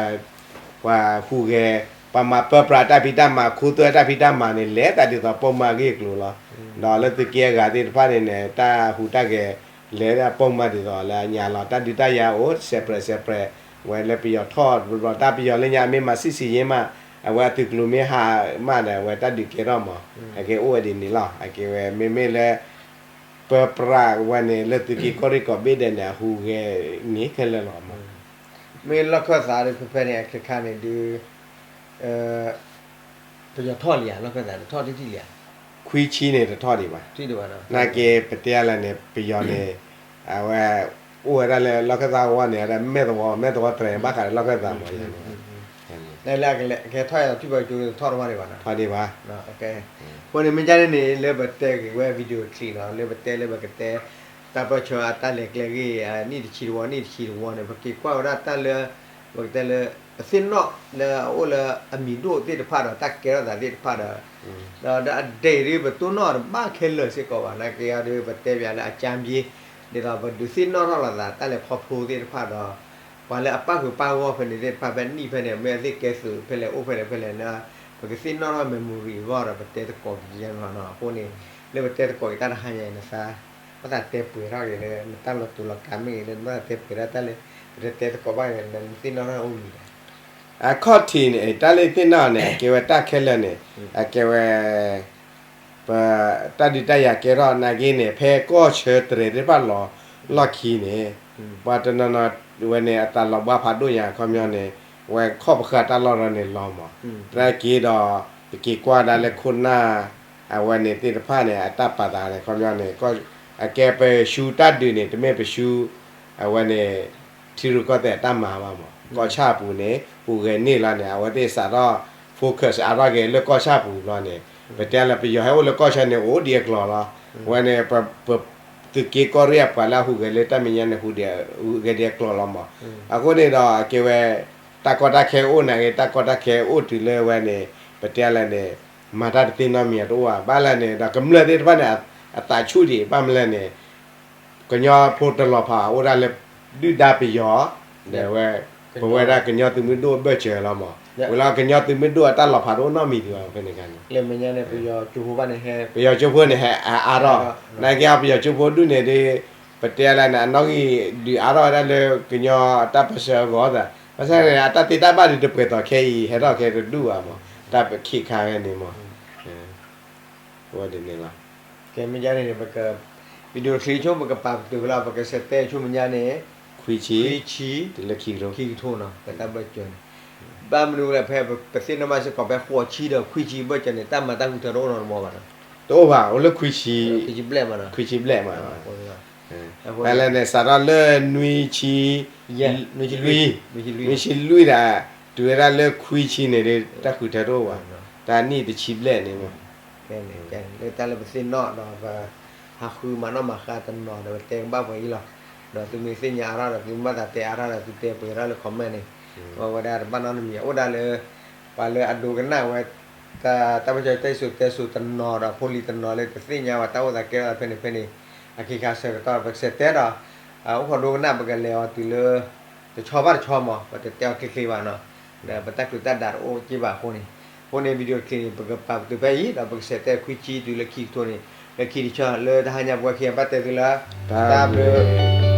ၤဟူးဂဲၤ ပှၤမၤပၢပြးတၢ်ဖံးတၢ်မၤ ခူသူၣ်တၢ်ဖံးတၢ်မၤန့ၣ် လဲၤသးဒ်သိးပိာ်မုၣ်အဂ့ၢ်အကျိၤလီၤ. ဒီးလၢသုးက့အဂၤသ့ၣ်တဖၣ်န့ၣ်န့ၣ် တၢ်ဟူးတၢ်ဂဲၤ လဲၤဒၣ်ပိာ်မုၣ်ဒ်သိးလၢအညါလီၤ. တၢ်ဒုးတၢ်ယၤအိၣ် separate separate ဝဲလၢပယီၤထီၣ်တဘျီဘျီ တၢ်ပယီၤလၢညါအမ့ၢ်မၤဆံၣ်ဆံၣ်ယ့မး အဝဲအသုးကျိၤမ့ၢ်ဟါမးဒီး အဝဲတၢ်ဒုးကဲထီၣ်မး အကဲအိၣ်ဝဲဒ်န့ၣ်လီၤ. အကဲဝဲမ့မ့ၢ်လၢ ပၢပြးဝဲန့ၣ် လၢသုးက့ကီၢ်ရ့ၣ်ကိးဘ့ၣ်ဒဲးန့ၣ် အဟူးဂဲၤန့ၢ်ခဲလၢာ်လီၤမး. မ့ၢ်လီၢ်ခၢၣ်သးဒီးဖဲဖဲန့ၣ် အခါခါန့ၣ်ဒုး ပယီၤထီၣ်လံဧါ လီၢ်ခၢၣ်သးတထီၣ်ထံထံၣ်လံဧါ. ခွံဆံန့ၣ်တထီၣ်ဒံးဘၣ်. နာ်က့ပတဲလၢန့ၣ် ပယီၤန့ၣ် အဝဲ အိၣ်ဝဲဒၣ်လၢလီၢ်ခၢၣ်သးဝီန့ၣ် အမဲၢ်သဝီ မဲၢ်သဝီတြဲၤဘၣ်ဃးဒီးလီၢ်ခၢၣ်သးမး လၢကဟဲထီၣ်ယၤထံၣ်ဘၣ်ကၠိထီၣ်တဝၢ်ဒံးဘၣ်နီၤ. ထီၣ်ဒံးဘၣ်. အဃိန့ၣ်မ့ၢ်ဒ်န့ၣ်န့ၣ် လၢပတဲက့ၤဝဲ video clip နီၤ လၢပတဲလၢပကတဲ တၢ်ပၢၢ်ဆၢအတၢ်လဲၤကျဲဂ့ၢ် နံၣ်တဆံတဝီ နံၣ်တဆံတဝီန့ၣ် ပက့ၤကွၢ်ဝဲဒၣ်တၢ်လၢ ပကတဲလၢ ပသ့ၣ်နီၣ်လၢအအိၣ်လၢအမံၤဒိၣ်သ့ၣ်တဖၣ်ဒီး တၢ်ကဲထီၣ်သးသ့ၣ်တဖၣ်ဒီး ဒီးအဒဲးဒ်ပတိၢ်နီၣ်တဘၣ်ခဲလၢာ်စ့ၢ်ကီးဘၣ် နာ်က့အီၤဒီး ပတဲပၠးလၢအကၠါဘျ့ ဒ်သိးပဒုးသ့ၣ်နီၣ်ထီၣ်လိာ်သးတၢ်လဲၤခီဖျိသ့ၣ်တဖၣ်ဒီး ပှၤလၢအပၣ်ဃုာ်ပၣ်ဂီၢ်ဖဲန့ၣ်သ့ၣ်တဖၣ် ဖဲနံၣ်ဖဲန့ၣ် မ့ၢ်အသ့ၣ်ကဲသုးဖဲလဲၣ် အိၣ်ဖဲလဲၣ်ဖဲလဲၣ်န့ၣ် ပကသ့ၣ်နီၣ်ထီၣ် memory အဂီၢ်ဒီး ပတဲသကိးက့ၤယဲန့ၣ်လီၤ. အဃိန့ၣ် လၢပတဲသကိးက့ၤတၢ်တဟါညါအံၤန့ၣ် နသး ဘၣ်သးတဲပှဲၤထီၣ်က့ၤလၢ နတၢ်လီၤတူာ်လီၤကာ်မ့ၢ်ဂ့ၤ လၢနဘၣ်သးတဲပှဲၤဒၣ်တၢ်လၢ ပတတဲသကိးဘၣ်ဂ့ၤ နသ့ၣ်နီၣ်ထီၣ်အိၣ်မံၤလဲၣ်. အခီၣ်ထံးန့ၣ် တၢ်လၢသ့ၣ်နီၣ်န့ၣ် အကဲဝဲတၢ်ခဲလၢာ်န့ၣ် အကဲဝဲ ပ တၢ်ဒုးတၢ်ယၤကဲထီၣ်နာ်က့န့ၣ် ဖဲကီၢ်ဆၢတြဲၤသ့ၣ်တဖၣ်လီၤ လီၢ်ခံန့ၣ် ပှၤတနီၤနီၤဝဲန့ၣ် အသးလီၤဘှါဖးဒိၣ်ညါ ခီပညီန့ၣ် ဝဲခီၣ်ပဃာ်တၢ်လီၢ်ဒီးန့ၣ်လီၤမး သနာ်က့ဒီး ပက့ၤကွၢ်ဒၣ်လၢခိၣ်နၢ် အဝဲန့ၣ်သ့ၣ်တဖၣ်န့ၣ် အတၢ်ပာ်သးန့ၣ် ခီပညီန့ၣ် အကဲပဆူတၢ်ဒုးန့ၣ် တမ့ၢ်ပဆူ အဝဲန့ၣ် ထံရူၢ်ကီၢ်သဲးအတၢ်မၤဘၣ်မး ကီၢ်ဆၣ်အပူၤန့ၣ် ဟူးဂဲၤန့ၢ်လီၤန့ၣ် အဝဲသ့ၣ်စးထီၣ် focus အါထီၣ်က့ၤလၢကီၢ်ဆၣ်ပူၤဘျီန့ၣ် ပတဲလၢပယီၤဟဲအိၣ်လၢကီၢ်ဆၢန့ၣ် အိၣ်ဒ်အကျိၤလီၤ. အဝဲန့ၣ် ပ သုးက့ကီၢ်ရ့ၣ်အပှၤလၢအဟူးဂဲၤလၢတၢ်မဲာ်ညါန့ၣ် ဟူးဂဲၤဒ်အကျိၤလီၤမး. အဃိန့ၣ်ဒီး အကဲဝဲ တၢ်ကီတၢ်ခဲအိၣ်နာ်က့ တၢ်ကီတၢ်ခဲအိၣ်တုၤလၢဝဲန့ၣ် ပတဲလၢန့ၣ် မၤတၢ်တသ့နီတမံၤတအိၣ်ဘၣ်. ဘၣ်လဲၣ်န့ၣ် ဒီးကမျၢၢ်သ့ၣ်တဖၣ်န့ၣ် အသးဆူၣ်ဒံး ဘၣ်မနုၤလဲၣ်န့ၣ် ကညီဖိတလီၤဖးဘၣ် အိၣ်ဒၣ်လၢ ဒုၣ်ဒါပယီၤ ဒီးဝဲ ပဝဲဒၣ်ကညီသုးမုၢ်ဒိၣ်အဘၢၣ်စၢၤလီၤမး. ဝံၤလီၤကညီသုးမုၢ်ဒိၣ်အတၢ်လီၤဖးတအိၣ်နီတမံၤဒံးဘၣ်ဖဲန့ၣ်အခါန့ၣ် ပယီၤကၠိဖိန့ၣ်ဟဲ ပယီၤကၠိဖိန့ၣ်ဟဲအါထီၣ် နာ်က့အီၤပယီၤကၠိဖိဒူၣ်န့ၣ်ဒီး ပတဲလၢန့ၣ် အနီၣ်ဂံၢ်ဒုးအါထီၣ်ဝဲဒၣ်လၢကညီအတၢ်ပၢၢ်ဆၢအဂီၢ်သး ဘၣ်ဆၣ်န့ၣ် အတၢ်သ့တၢ်ဘၣ်ဒုးတပှဲၤသိးခဲအံၤ ဟဲထီၣ်ခဲတဒူၣ်ဘၣ်မး တၢ်ပခ့ခါဝဲန့ၣ်မး ဝဲဒ်န့ၣ်လီၤ. ကဲမ့ၢ်ဒ်န့ၣ် ပက video clip ဆိ ပကပာ်ပတုာ်ဖဲလီၤ ပကစဲးတဲဆိမဲာ်ညါန့ၣ် ခွံဆံ တုၤလၢခံကထိ ခံကထိနီၤ ပတၢ်ဘၢၣ်စၢၤန့ၣ် ဘၣ်မနုၤလဲၣ် ဖဲပသ့ၣ်နီၣ်ဘၣ်စ့ၢ်ကီး ဖဲဃိးဆံဒီးခွံဆံဘၢၣ်စၢၤန့ၣ် တၢ်မၤတၢ်ဃုထၢတအိၣ်နီတမံၤဘၣ်နီၤ တအိၣ်ဘၣ် အိၣ်လၢခွံဆံ ခွံဆံဘျဲၣ်မးနီၤ ခွံဆံဘျဲၣ်မး ဖဲလဲၣ်န့ၣ် စးထီၣ်လၢနွံဆံ နွံဆံလွံၢ် နွံဆံလွံၢ်ဒၣ် တုၤဝဲဒၣ်လၢခွံဆံန့ၣ်ဒီး တၢ်ဃုထၢတအိၣ်ဘၣ် တၢ်နံၣ်တဆံဘျဲၣ်န့ၣ်မး လၢတၢ်လၢပသ့ၣ်နီၣ်ဒီးပ ဟးဃုမၤနီၣ်မၤဃါတနီၤဒီး ပတဲကဘၣ်ပှဲၤအံၤလီၤ. ဒီးသုမ့ၢ်သ့ၣ်ညါအါထီၣ်ဒီး သုမ့ၢ်ဘၣ်သးတဲအါထီၣ်ဒီး သုတဲပှဲၤထီၣ်လၢ comment န့ၣ် အဝဲဒၣ်တဘၣ်နီတမံၤ အိၣ်ဒၣ်လၢ ပှၤလၢအဒိကနၣ်ဝဲ တၢ်ပၢၢ်ဆၢတၢ်စံၣ်စိၤတဲစိၤတနီၤဒီး ဖိလံၤတနီၤလၢတသ့ၣ်ညါဝဲတၢ်အိၣ်သးကဲထီၣ်ဖဲန့ၣ်ဖဲန့ၣ် အခံခါဆၢကတီၢ် ပကစဲးတဲဒီး အိၣ်ခိးဒိကနၣ် ပကလဲၤအီၤတုၤလၢ တဆီဘၣ်တဆီမး ပတတဲအီၤချ့ချ့ဘၣ်နီၤ ဒီးပတၢ်ကျူးတၢ်ဒါတအိၣ်က့ဘၣ်အဃိန့ၣ် အဃိန့ၣ် video clip န့ၣ် ပကပာ်ပတုာ်ဖဲအံၤ ဒီးပကစဲးတဲခွံဆံတုၤလၢခံကထိန့ၣ် လၢခံတဆီ လၢတဟါညါပဝဲခံဂၤဘၣ်တဲသုလၢ တၢ်ဘျုး